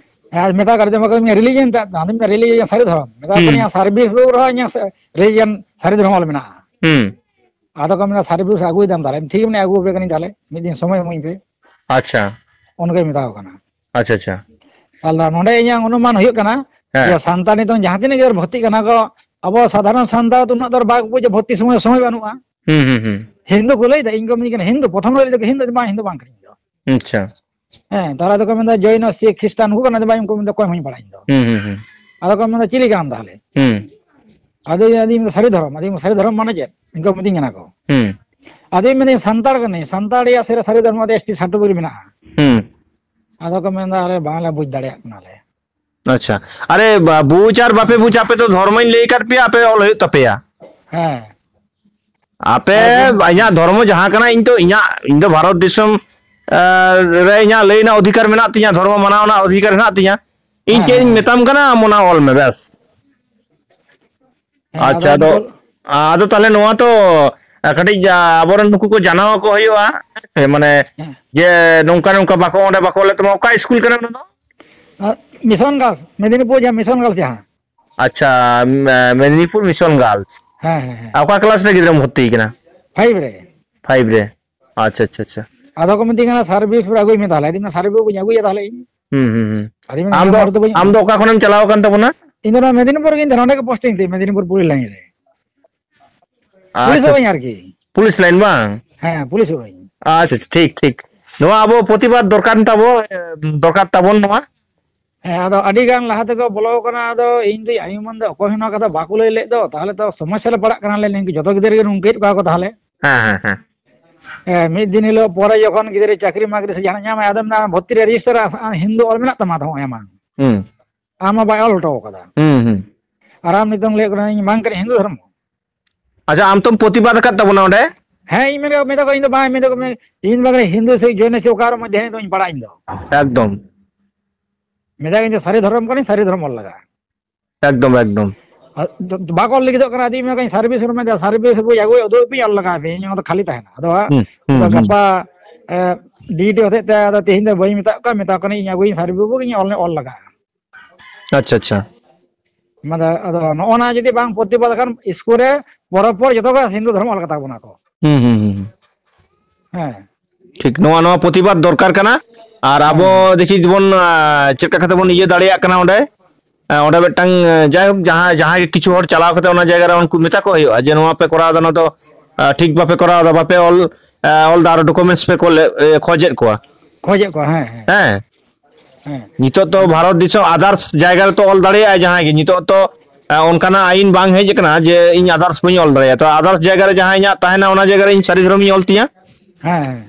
ᱦᱮᱸ, ᱟᱨ ᱢᱮᱛᱟ ᱠᱟᱫᱮ ᱛᱟᱢᱟ ᱠᱚ, ᱤᱧᱟᱜ religion ᱛᱮ, ᱟᱫᱚᱧ ᱢᱮᱱᱫᱟ, religion ᱥᱟᱹᱨᱤ ᱫᱷᱚᱨᱚᱢ᱾ ᱢᱮᱛᱟ ᱠᱚ ᱦᱩᱸ᱾ ᱠᱟᱹᱱᱟᱹᱧ, service book ᱨᱮᱦᱚᱸ ᱤᱧᱟᱹᱜ ᱥᱮ-, religion ᱥᱟᱹᱨᱤ ᱫᱷᱚᱨᱚᱢ ᱚᱞ ᱢᱮᱱᱟᱜᱼᱟ᱾ ᱦᱩᱸ᱾ ᱟᱫᱚ ᱠᱚ ᱢᱮᱱᱟ, "service ᱟᱹᱜᱩᱭ ᱛᱟᱢ ᱛᱟᱦᱞᱮ?" "ᱴᱷᱤᱠ ᱢᱮᱱᱟᱜᱼᱟ, ᱟᱹᱜᱩ ᱟᱯᱮ ᱠᱟᱹᱱᱟᱹᱧ ᱛᱟᱦᱞᱮ, ᱢᱤᱫ ᱫᱤᱱ ᱥᱚᱢᱚᱭ ᱮᱢᱟᱹᱧ ᱯᱮ᱾" ᱟᱪᱪᱷᱟ᱾ ᱚᱱᱠᱟᱧ ᱢᱮᱛᱟ ᱠᱚ ᱠᱟᱱᱟ᱾ ᱟᱪᱪᱷᱟ, ᱟᱪᱪᱷᱟ᱾ ᱛᱟᱦᱞᱮ ᱱᱚᱸᱰᱮ ᱤᱧᱟᱹᱜ ᱚᱱᱩᱢᱟᱱ ᱦᱩᱭᱩᱜ ᱠᱟᱱᱟ ᱦᱮᱸ᱾ ᱡᱮ ᱥᱟᱱᱛᱟᱲ ᱱᱤᱛᱚᱝ ᱡᱟᱦᱟᱸ ᱛᱤᱱᱟᱹᱜ ᱜᱮ ᱵᱷᱚᱨᱛᱤᱜ ᱠᱟᱱᱟ ᱠᱚ, ᱟᱵᱚ ᱥᱟᱫᱷᱟᱨᱚᱱ ᱥᱟᱱᱛᱟᱲ ᱫᱚ ᱩᱱᱟᱹᱜ ᱫᱚ ᱟᱨ ᱵᱟᱭ ᱵᱩᱡᱟ, ᱵᱷᱚᱨᱛᱤ ᱥᱚᱢᱚᱭ, ᱥᱚᱢᱚᱭ ᱵᱟᱹᱱᱩᱜᱼᱟ᱾ ᱦᱩᱸ, ᱦᱩᱸ, ᱦᱩᱸ᱾ ᱦᱤᱱᱫᱩ ᱠᱚ ᱞᱟᱹᱭᱫᱟ, ᱤᱧ ᱠᱚ ᱢᱤᱛᱟᱹᱧ ᱠᱟᱱᱟ ᱦᱤᱱᱫᱩ, ᱯᱨᱚᱛᱷᱚᱢ ᱨᱮ ᱞᱟᱹᱭ ᱫᱟᱠᱚ ᱦᱤᱱᱫᱩ, ᱵᱟᱝ, ᱦᱤᱱᱫᱩ ᱵᱟᱝ ᱠᱟᱹᱱᱟᱹᱧ ᱤᱧ ᱫᱚ᱾ ᱟᱪᱪᱷᱟ᱾ ᱦᱮᱸ, ᱛᱟᱦᱞᱮ ᱫᱚᱠᱚ ᱢᱮᱱᱫᱟ ᱡᱚᱭᱱᱚ, ᱥᱤᱠᱷ, ᱠᱷᱨᱤᱥᱴᱟᱱ ᱩᱱᱠᱩ ᱠᱟᱱᱟ, ᱵᱟᱝ, ᱩᱱᱠᱩ ᱢᱮᱱᱫᱟ ᱚᱠᱚᱭ ᱦᱚᱸ ᱵᱟᱹᱧ ᱵᱟᱲᱟᱭᱟ ᱤᱧ ᱫᱚ᱾ ᱦᱩᱸ, ᱦᱩᱸ, ᱦᱩᱸ᱾ ᱟᱫᱚ ᱠᱚ ᱢᱮᱱᱫᱟ, "ᱪᱤᱞᱤ ᱠᱟᱱᱟᱢ ᱛᱟᱦᱞᱮ?" ᱦᱩᱸ᱾ ᱟᱫᱚ ᱤᱧ ᱫᱚ ᱥᱟᱹᱨᱤ ᱫᱷᱚᱨᱚᱢ, ᱟᱫᱚ ᱤᱧ ᱫᱚ ᱥᱟᱹᱨᱤ ᱫᱷᱚᱨᱚᱢ ᱢᱟᱱᱮ ᱪᱮᱫ? ᱤᱱᱠᱟᱹ ᱢᱤᱛᱟᱹᱧ ᱠᱟᱱᱟ ᱠᱚ᱾ ᱦᱩᱸ᱾ ᱟᱫᱚᱧ ᱢᱮᱱᱫᱟᱹᱧ, "ᱥᱟᱱᱛᱟᱲ ᱠᱟᱹᱱᱟᱹᱧ, ᱥᱟᱱᱛᱟᱲ ᱨᱮᱭᱟᱜ ᱥᱮᱨᱮ-, ᱥᱟᱹᱨᱤ ᱫᱷᱚᱨᱢᱚ ᱫᱚ S T certificate ᱢᱮᱱᱟᱜᱼᱟ?" ᱦᱩᱸ᱾ ᱟᱫᱚ ᱠᱚ ᱢᱮᱱᱫᱟ, "ᱟᱞᱮ ᱵᱟᱝᱞᱮ ᱵᱩᱡᱽ ᱫᱟᱲᱮᱭᱟᱜ ᱠᱟᱱᱟᱞᱮ᱾" ᱟᱪᱪᱷᱟ᱾ ᱟᱨᱮ, ᱵᱟ-, ᱵᱩᱡᱽ ᱟᱨ ᱵᱟᱯᱮ ᱵᱩᱡᱽ, ᱟᱯᱮ ᱫᱚ ᱫᱷᱚᱨᱢᱚᱧ ᱞᱟᱹᱭ ᱟᱠᱟᱫ ᱯᱮᱭᱟ, ᱟᱯᱮ ᱚᱞ ᱦᱩᱭᱩᱜ ᱛᱟᱯᱮᱭᱟ᱾ ᱦᱮᱸ᱾ ᱟᱯᱮ, ᱟᱨ ᱤᱧᱟᱹᱜ ᱫᱷᱚᱨᱢᱚ ᱡᱟᱦᱟᱸ ᱠᱟᱱᱟ, ᱤᱧ ᱛᱚ ᱤᱧᱟᱹᱜ, ᱤᱧ ᱫᱚ ᱵᱷᱟᱨᱚᱛ ᱫᱤᱥᱚᱢ, ᱮ, ᱨᱮ ᱤᱧᱟᱹᱜ ᱞᱟᱹᱭ ᱨᱮᱱᱟᱜ ᱚᱫᱷᱤᱠᱟᱨ ᱢᱮᱱᱟᱜ ᱛᱤᱧᱟᱹ, ᱫᱷᱚᱨᱢᱚ ᱢᱟᱱᱟᱣ ᱨᱮᱱᱟᱜ ᱚᱫᱷᱤᱠᱟᱨ ᱦᱮᱱᱟᱜ ᱛᱤᱧᱟᱹ᱾ ᱤᱧ ᱦᱮᱸ, ᱪᱮᱫ ᱦᱮᱸ, ᱤᱧ ᱦᱮᱸ᱾ ᱢᱮᱛᱟᱢ ᱠᱟᱱᱟ, ᱟᱢ ᱚᱱᱟ ᱚᱞ ᱢᱮ, ᱵᱮᱥ᱾ ᱦᱮᱸ, ᱟᱪᱪᱷᱟ, ᱟᱫᱚ ᱟᱫᱚ, ᱱᱤᱛᱚᱜ ᱟᱫᱚ ᱛᱟᱦᱞᱮ ᱱᱚᱣᱟ ᱛᱚ, ᱟᱨ ᱠᱟᱹᱴᱤᱡ ᱟᱵᱚᱨᱮᱱ ᱱᱩᱠᱩ ᱠᱚ ᱡᱟᱱᱟᱣ ᱟᱠᱚ ᱦᱩᱭᱩᱜᱼᱟ, ᱦᱮᱸ ᱥᱮ? ᱢᱟᱱᱮ ᱦᱮᱸ᱾ ᱡᱮ ᱱᱚᱝᱠᱟ ᱱᱚᱝᱠᱟ ᱵᱟᱠᱚ, ᱚᱸᱰᱮ ᱵᱟᱠᱚ ᱚᱞᱮᱫ ᱛᱟᱢᱟ᱾ ᱚᱠᱟ ᱥᱠᱩᱞ ᱠᱟᱱᱟ ᱚᱱᱟ ᱫᱚ? ᱟᱨ ᱢᱤᱥᱚᱱ ᱜᱟᱨᱞᱥ, ᱢᱮᱫᱽᱱᱤᱯᱩᱨ, ᱡᱟᱦᱟᱸ ᱢᱤᱥᱚᱱ ᱜᱟᱨᱞᱥ ᱡᱟᱦᱟᱸ᱾ ᱟᱪᱪᱷᱟ, ᱢᱮ-, ᱢᱮᱫᱽᱱᱤᱯᱩᱨ ᱢᱤᱥᱚᱱ ᱜᱟᱨᱞᱥ᱾ ᱦᱮᱸ, ᱦᱮᱸ, ᱦᱮᱸ᱾ ᱟᱨ ᱚᱠᱟ ᱠᱞᱟᱥ ᱨᱮ ᱜᱤᱫᱽᱨᱟᱹᱢ ᱵᱷᱚᱨᱛᱤ ᱠᱟᱱᱟ? ᱯᱷᱟᱭᱤᱵᱷ ᱨᱮ᱾ ᱯᱷᱟᱭᱤᱵᱷ ᱨᱮ᱾ ᱟᱪᱪᱷᱟ, ᱟᱪᱪᱷᱟ, ᱟᱪᱪᱷᱟ᱾ ᱟᱫᱚ ᱠᱚ ᱢᱤᱛᱟᱹᱧ ᱠᱟᱱᱟ, "ᱥᱟᱨᱵᱷᱤᱥ ᱯᱩᱨᱟᱹ ᱟᱹᱜᱩᱭ ᱢᱮ ᱛᱟᱦᱞᱮ᱾" ᱟᱫᱚᱧ ᱢᱮᱱᱟ, "ᱥᱟᱨᱵᱷᱤᱥ ᱵᱟᱹᱧ ᱟᱹᱜᱩᱭᱟ ᱛᱟᱦᱞᱮ ᱤᱧ?" ᱦᱩᱸ, ᱦᱩᱸ, ᱦᱩᱸ᱾ ᱟᱫᱚᱧ ᱢᱮᱱᱫᱟ, ᱟᱢ ᱫᱚ, "ᱤᱧᱟᱹᱜ ᱢᱟ ᱦᱚᱲ ᱫᱚ ᱵᱟᱹᱧ ᱟᱢ ᱫᱚ ᱚᱠᱟ ᱠᱷᱚᱱᱮᱢ ᱪᱟᱞᱟᱣ ᱟᱠᱟᱱ ᱛᱟᱵᱚᱱᱟ? ᱤᱧ ᱫᱚ ᱱᱚᱣᱟ ᱢᱮᱫᱽᱱᱤᱯᱩᱨ ᱜᱤᱧ ᱛᱟᱦᱮᱱᱟ, ᱱᱚᱸᱰᱮ ᱜᱮ ᱯᱳᱥᱴᱤᱝ ᱛᱤᱧ, ᱢᱮᱫᱽᱱᱤᱯᱩᱨ ᱯᱩᱞᱤᱥ ᱞᱟᱭᱤᱱ ᱨᱮ᱾ ᱟᱪᱪᱷᱟ, ᱯᱩᱞᱤᱥᱚᱜ ᱟᱹᱧ ᱟᱨᱠᱤ᱾ ᱯᱩᱞᱤᱥ ᱞᱟᱭᱤᱱ ᱵᱟᱝ? ᱦᱮᱸ, ᱯᱩᱞᱤᱥᱚᱜ ᱟᱹᱧ᱾ ᱟᱪᱪᱷᱟ, ᱟᱪᱪᱷᱟ, ᱴᱷᱤᱠ, ᱴᱷᱤᱠ᱾ ᱱᱚᱣᱟ ᱟᱵᱚ ᱯᱨᱚᱛᱤᱵᱟᱫ ᱫᱚᱨᱠᱟᱨ ᱛᱟᱵᱚ, ᱫᱚᱨᱠᱟᱨ ᱛᱟᱵᱚᱱ ᱱᱚᱣᱟ᱾ ᱦᱮᱸ, ᱟᱫᱚ ᱟᱹᱰᱤ ᱜᱟᱱ ᱞᱟᱦᱟ ᱛᱮᱠᱚ ᱵᱚᱞᱚ ᱟᱠᱟᱱᱟ, ᱟᱫᱚ ᱤᱧ ᱫᱚᱧ ᱟᱭᱩᱢᱟᱹᱱ ᱫᱚ ᱚᱠᱚᱭ ᱦᱚᱸ ᱱᱚᱣᱟ ᱠᱟᱛᱷᱟ ᱵᱟᱠᱚ ᱞᱟᱹᱭ ᱞᱮᱫ ᱫᱚ, ᱛᱟᱦᱚᱞᱮ ᱛᱚ ᱥᱚᱢᱚᱥᱥᱟ ᱨᱮ ᱯᱟᱲᱟᱜ ᱠᱟᱱᱟ ᱞᱮ, ᱱᱤᱝᱠᱟᱹ ᱡᱚᱛᱚ ᱜᱤᱫᱽᱨᱟᱹ ᱜᱮ ᱱᱚᱝᱠᱟᱭᱮᱫ ᱠᱚᱣᱟ ᱠᱚ ᱛᱟᱦᱚᱞᱮ᱾ ᱦᱮᱸ, ᱦᱮᱸ, ᱦᱮᱸ᱾ ᱦᱮᱸ, ᱢᱤᱫ ᱫᱤᱱ ᱦᱤᱞᱳᱜ ᱯᱚᱨᱮ ᱡᱚᱠᱷᱚᱱ ᱜᱤᱫᱽᱨᱟᱹ ᱪᱟᱹᱠᱨᱤ ᱢᱟᱠᱨᱤ ᱥᱮ ᱡᱟᱦᱟᱱᱟᱜ ᱧᱟᱢᱟᱭ, ᱟᱫᱚᱢ ᱢᱮᱱᱟ, "ᱵᱷᱚᱨᱛᱤ ᱨᱮ ᱨᱮᱡᱤᱥᱴᱟᱨ ᱦᱤᱱᱫᱩ ᱚᱞ ᱢᱮᱱᱟᱜ ᱛᱟᱢᱟ?" ᱛᱚ ᱦᱚᱸᱜᱼᱚᱭ ᱟᱢᱟᱜ᱾ ᱦᱩᱸ᱾ ᱟᱢ ᱢᱟ ᱵᱟᱭ ᱚᱞ ᱦᱚᱴᱚ ᱠᱟᱫᱟ᱾ ᱦᱩᱸ, ᱦᱩᱸ᱾ ᱟᱨ ᱟᱢ ᱱᱤᱛᱚᱝ ᱞᱟᱹᱭ ᱠᱟᱱᱟ, "ᱤᱧ ᱵᱟᱝ ᱠᱟᱹᱱᱟᱹᱧ ᱦᱤᱱᱫᱩ ᱫᱷᱚᱨᱢᱚ᱾" ᱟᱪᱪᱷᱟ, ᱟᱢ ᱛᱚᱢ ᱯᱨᱚᱛᱤᱵᱟᱫ ᱟᱠᱟᱫ ᱛᱟᱵᱚᱱᱟ ᱚᱸᱰᱮ? ᱦᱮᱸ, ᱤᱧ ᱢᱮᱱ ᱠᱟᱫᱟ, ᱢᱮᱛᱟ ᱠᱚᱣᱟ, ᱤᱧ ᱫᱚ ᱵᱟᱝ, ᱢᱮᱛᱟ ᱠᱚ ᱢᱮ, ᱤᱧ ᱵᱟᱝ ᱠᱟᱹᱱᱟᱹᱧ ᱦᱤᱱᱫᱩ ᱥᱮ ᱡᱚᱭᱱᱚ ᱥᱮ ᱚᱠᱟ ᱨᱮ ᱢᱚᱫᱽᱫᱷᱮ ᱨᱮ ᱫᱚᱧ ᱯᱟᱲᱟᱜ ᱤᱧ ᱫᱚ᱾ ᱮᱠᱫᱚᱢ᱾ ᱢᱮᱛᱟ ᱠᱚ ᱤᱧ ᱫᱚ ᱥᱟᱹᱨᱤ ᱫᱷᱚᱨᱚᱢ ᱠᱟᱹᱱᱟᱹᱧ, ᱥᱟᱹᱨᱤ ᱫᱷᱚᱨᱚᱢ ᱚᱞ ᱞᱟᱜᱟᱜᱼᱟ᱾ ᱮᱠᱫᱚᱢ, ᱮᱠᱫᱚᱢ᱾ ᱟᱨ ᱫᱚ-, ᱵᱟᱠᱚ ᱚᱞ ᱞᱟᱹᱜᱤᱫᱚᱜ ᱠᱟᱱᱟ, ᱟᱫᱚ ᱤᱧ ᱢᱮᱱ ᱠᱟᱹᱧ ᱥᱟᱨᱵᱷᱤᱥ ᱨᱩᱢ ᱨᱮ, ᱥᱟᱨᱵᱷᱤᱥ ᱵᱳᱭ ᱟᱹᱜᱩᱭ, ᱩᱫᱩᱜ ᱟᱹᱧ, ᱚᱞ ᱞᱟᱜᱟᱣ ᱟᱯᱮᱭᱟ, ᱤᱧ ᱚᱱᱟ ᱫᱚ ᱠᱷᱟᱹᱞᱤ ᱛᱟᱦᱮᱱᱟ᱾ ᱟᱫᱚ ᱦᱟᱸᱜ, ᱦᱩᱸ, ᱦᱩᱸ, ᱟᱫᱚ ᱦᱩᱸ᱾ ᱜᱟᱯᱟ, ᱮ, ᱰᱤᱭᱩᱴᱤ ᱦᱚᱛᱮᱡ ᱛᱮ ᱟᱫᱚ ᱛᱮᱦᱮᱧ ᱫᱚ ᱵᱟᱹᱧ ᱢᱮᱛᱟᱜ ᱠᱚᱣᱟ, ᱢᱮᱛᱟ ᱠᱚ ᱠᱟᱹᱱᱟᱹᱧ ᱤᱧ ᱟᱹᱜᱩᱭᱟᱹᱧ ᱥᱟᱨᱵᱷᱤᱥ ᱵᱳᱭ, ᱤᱧ ᱚᱞ, ᱚᱞ ᱞᱟᱜᱟᱜᱼᱟ᱾ ᱟᱪᱪᱷᱟ, ᱟᱪᱪᱷᱟ᱾ ᱢᱟᱱᱮ, ᱟᱫᱚ ᱱᱚᱜᱼᱚ ᱱᱟ ᱡᱩᱫᱤ ᱵᱟᱝ ᱯᱨᱚᱛᱤᱵᱟᱫ ᱠᱷᱟᱱ, ᱥᱠᱩᱞ ᱨᱮ ᱯᱚᱨᱚᱵᱽ ᱯᱚᱨ ᱡᱚᱛᱚ ᱜᱮ ᱦᱤᱱᱫᱩ ᱫᱷᱚᱨᱚᱢ ᱚᱞ ᱠᱟᱛᱟ ᱵᱚᱱᱟ ᱠᱚ᱾ ᱦᱩᱸ, ᱦᱩᱸ, ᱦᱩᱸ, ᱦᱩᱸ᱾ ᱦᱮᱸ᱾ ᱴᱷᱤᱠ, ᱱᱚᱣᱟ, ᱱᱚᱣᱟ ᱯᱨᱚᱛᱤᱵᱟᱫ ᱫᱚᱨᱠᱟᱨ ᱠᱟᱱᱟ᱾ ᱟᱨ ᱟᱵᱚ ᱦᱮᱸ᱾ ᱫᱮᱠᱷᱤ ᱵᱚᱱ, ᱟ, ᱪᱮᱫ ᱞᱮᱠᱟ ᱠᱟᱛᱮ ᱵᱚᱱ ᱤᱭᱟᱹ ᱫᱟᱲᱮᱭᱟᱜ ᱠᱟᱱᱟ ᱚᱸᱰᱮ? ᱟ, ᱚᱸᱰᱮ ᱢᱤᱫᱴᱟᱝ, ᱟ, ᱡᱟᱭᱦᱳᱠ, ᱡᱟᱦᱟᱸ, ᱡᱟᱦᱟᱸᱭ ᱜᱮ ᱠᱤᱪᱷᱩ ᱦᱚᱲ ᱪᱟᱞᱟᱣ ᱠᱟᱛᱮ ᱚᱱᱟ ᱡᱟᱭᱜᱟ ᱨᱮ ᱩᱱᱠᱩ ᱢᱮᱛᱟ ᱠᱚ ᱦᱩᱭᱩᱜᱼᱟ ᱡᱮ, "ᱱᱚᱣᱟ ᱯᱮ ᱠᱚᱨᱟᱣ ᱮᱫᱟ, ᱱᱚᱣᱟ ᱫᱚ, ᱟ, ᱴᱷᱤᱠ ᱵᱟᱯᱮ ᱠᱚᱨᱟᱣ ᱮᱫᱟ, ᱵᱟᱯᱮ ᱚᱞ, ᱟ, ᱚᱞ ᱮᱫᱟ", ᱟᱨᱚ ᱰᱚᱠᱩᱢᱮᱱᱴᱥ ᱯᱮ ᱠᱚᱞ, ᱮ, ᱠᱷᱚᱡᱮᱫ ᱠᱚᱣᱟ᱾ ᱠᱷᱚᱡᱮᱫ ᱠᱚᱣᱟ, ᱦᱮᱸ, ᱦᱮᱸ᱾ ᱦᱮᱸ᱾ ᱦᱮᱸ᱾ ᱱᱤᱛᱚᱜ ᱛᱚ ᱟᱫᱚ ᱵᱷᱟᱨᱚᱛ ᱫᱤᱥᱚᱢ others ᱡᱟᱭᱜᱟ ᱨᱮᱛᱚ ᱚᱞ ᱫᱟᱲᱮᱭᱟᱜᱼᱟᱭ ᱡᱟᱦᱟᱸᱭ ᱜᱮ᱾ ᱱᱤᱛᱚᱜ ᱛᱚ, ᱟ, ᱚᱱᱠᱟᱱᱟᱜ ᱟᱭᱤᱱ ᱵᱟᱝ ᱦᱮᱡ ᱟᱠᱟᱱᱟ ᱡᱮ ᱤᱧ others ᱵᱟᱹᱧ ᱚᱞ ᱫᱟᱲᱮᱭᱟᱜᱼᱟ᱾ ᱛᱚ others ᱡᱟᱭᱜᱟ ᱨᱮ ᱡᱟᱦᱟᱸ ᱤᱧᱟᱹᱜ ᱛᱟᱦᱮᱱᱟ, ᱚᱱᱟ ᱡᱟᱭᱜᱟ ᱨᱮ ᱤᱧ ᱥᱟᱹᱨᱤ ᱫᱷᱚᱨᱚᱢᱤᱧ ᱚᱞ ᱛᱤᱧᱟ᱾ ᱦᱮᱸ, ᱦᱮᱸ᱾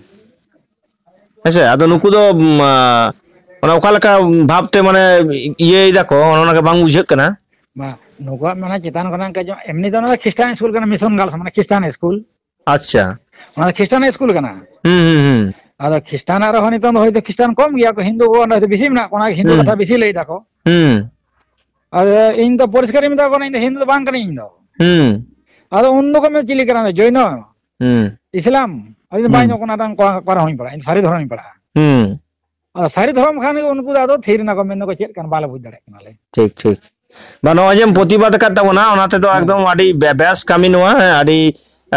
ᱦᱮᱸ ᱥᱮ? ᱟᱫᱚ ᱱᱩᱠᱩ ᱫᱚ, ᱩᱢ, ᱟ, ᱚᱱᱟ ᱚᱠᱟ ᱞᱮᱠᱟ ᱵᱷᱟᱵᱽ ᱛᱮ ᱢᱟᱱᱮ ᱤᱭᱟᱹᱭ ᱫᱟᱠᱚ, ᱚᱱᱟ ᱜᱮ ᱵᱟᱝ ᱵᱩᱡᱷᱟᱹᱜ ᱠᱟᱱᱟ᱾ ᱵᱟ, ᱱᱩᱠᱩᱣᱟᱜ ᱢᱟᱱᱮ ᱪᱮᱛᱟᱱ ᱠᱷᱚᱱᱟᱜ ᱠᱟᱹᱡ, ᱮᱢᱱᱤ ᱫᱚ ᱚᱱᱟ ᱫᱚ ᱠᱷᱨᱤᱥᱴᱟᱱ ᱥᱠᱩᱞ ᱠᱟᱱᱟ, ᱢᱤᱥᱚᱱ ᱜᱟᱨᱞᱥ, ᱢᱟᱱᱮ ᱠᱷᱨᱤᱥᱴᱟᱱ ᱥᱠᱩᱞ᱾ ᱟᱪᱪᱷᱟ᱾ ᱚᱱᱟ ᱫᱚ ᱠᱷᱨᱤᱥᱴᱟᱱ ᱥᱠᱩᱞ ᱠᱟᱱᱟ᱾ ᱦᱩᱸ, ᱦᱩᱸ, ᱦᱩᱸ᱾ ᱟᱫᱚ ᱠᱷᱨᱤᱥᱴᱟᱱᱟᱜ ᱨᱮᱦᱚᱸ ᱱᱤᱛᱚᱝ ᱫᱚ ᱦᱚᱭᱛᱳ ᱠᱷᱨᱤᱥᱴᱟᱱ ᱠᱚᱢ ᱜᱮᱭᱟ ᱠᱚ, ᱦᱤᱱᱫᱩ ᱠᱚ ᱚᱸᱰᱮ ᱦᱚᱭᱛᱳ ᱵᱮᱥᱤ ᱢᱮᱱᱟᱜ ᱠᱚᱣᱟ, ᱚᱱᱟ ᱦᱤᱱᱫᱩ ᱦᱩᱸ᱾ ᱠᱟᱛᱷᱟ ᱵᱮᱥᱤ ᱞᱟᱹᱭ ᱫᱟᱠᱚ᱾ ᱦᱩᱸ᱾ ᱟᱫᱚ ᱤᱧ ᱫᱚ ᱯᱚᱨᱤᱥᱠᱟᱨ ᱤᱧ ᱢᱮᱛᱟ ᱠᱚ ᱠᱟᱱᱟ, ᱤᱧ ᱫᱚ ᱦᱤᱱᱫᱩ ᱫᱚ ᱵᱟᱝ ᱠᱟᱹᱱᱟᱹᱧ ᱤᱧ ᱫᱚ᱾ ᱦᱩᱸ᱾ ᱟᱫᱚ ᱩᱱ ᱫᱚᱠᱚ ᱢᱮᱱ, "ᱪᱤᱞᱤ ᱠᱟᱱᱟ ᱡᱚᱭᱱᱚ? ᱦᱩᱸ᱾ ᱤᱥᱞᱟᱢ?" ᱟᱫᱚ ᱵᱟᱭ ᱦᱩᱸ᱾ ᱧᱚᱜ ᱠᱟᱱᱟ, ᱚᱠᱟ ᱠᱚᱨᱮ ᱦᱚᱸᱧ ᱯᱟᱲᱦᱟᱜᱼᱟ, ᱤᱧ ᱥᱟᱹᱨᱤ ᱫᱷᱚᱨᱚᱢᱤᱧ ᱯᱟᱲᱦᱟᱜᱼᱟ᱾ ᱦᱩᱸ᱾ ᱟᱫᱚ ᱥᱟᱹᱨᱤ ᱫᱷᱚᱨᱚᱢ ᱠᱷᱟᱱ ᱜᱮ ᱩᱱᱠᱩ ᱫᱚ ᱟᱫᱚ ᱛᱷᱤᱨ ᱮᱱᱟ ᱠᱚ, ᱢᱮᱱ ᱫᱟᱠᱚ, "ᱪᱮᱫ ᱠᱟᱱᱟ, ᱵᱟᱞᱮ ᱵᱩᱡᱽ ᱫᱟᱲᱮᱭᱟᱜ ᱠᱟᱱᱟᱞᱮ᱾" ᱴᱷᱤᱠ, ᱴᱷᱤᱠ᱾ ᱵᱟ, ᱱᱚᱜᱼᱚᱭ ᱡᱮᱢ ᱯᱨᱚᱛᱤᱵᱟᱫ ᱟᱠᱟᱫ ᱛᱟᱵᱚᱱᱟ, ᱚᱱᱟ ᱛᱮᱫᱚ ᱦᱮᱸ᱾ ᱮᱠᱫᱚᱢ ᱟᱹᱰᱤ ᱵᱮ-, ᱵᱮᱥ ᱠᱟᱹᱢᱤ ᱱᱚᱣᱟ, ᱦᱮᱸ, ᱟᱹᱰᱤ,